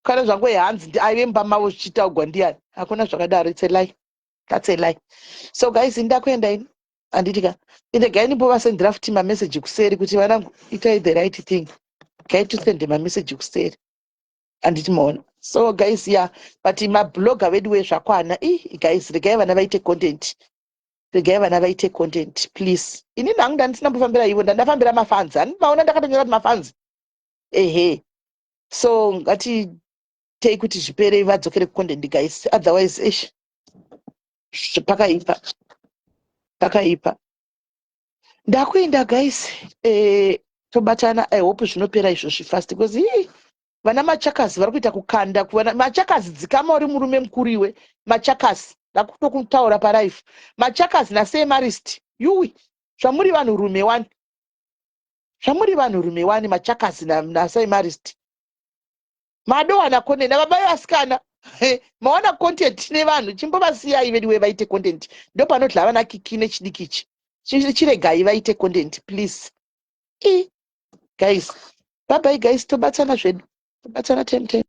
Kana zvangu hanzi aive mumba mavo zvichitaugwa ndiani? Hakuna zvakadaro. It's a lie, that's a lie. So guys, ndakuenda ini, handiti ka? Inde ndimbovasendera futi mameseji kuseri kuti vanangu, itai the right thing. Gai tusende mameseji kuseri, handiti maona? So guys, yeah, but mablogger vedu wezvakwana i guys, regai vana vaite content, regai vana vaite content, please. Inini hangu ndandisina mbofambira ivo, ndandafambira mafans. Handiti maona ndakatonyora kuti mafans? Ehe, so ngatitei kuti zvipere, vadzokere kucontent, guys. Otherwise, ish, pakaipa, pakaipa. Ndakuenda, guys. Tobatana. I hope zvinopera izvozvi fast, because ii vana machakazi vari kuita kukanda kuvana machakazi. Dzikama, uri murume mukuru iwe. Machakazi, ndakutokutaura palive. Machakazi nasemarist, yuwi, zvamuri vanhurume wani, zvamuri vanhurume wani. Machakazi nasemarist madowana content nababa vasikana, mawana content nevanhu. Chimbovasiyai veduwe vaite content. Ndo panodla vana kiki nechidikichi. Chiregai vaite content, please. I guys, bye bye guys, tobatsana zvedu, tobatsana 10 10.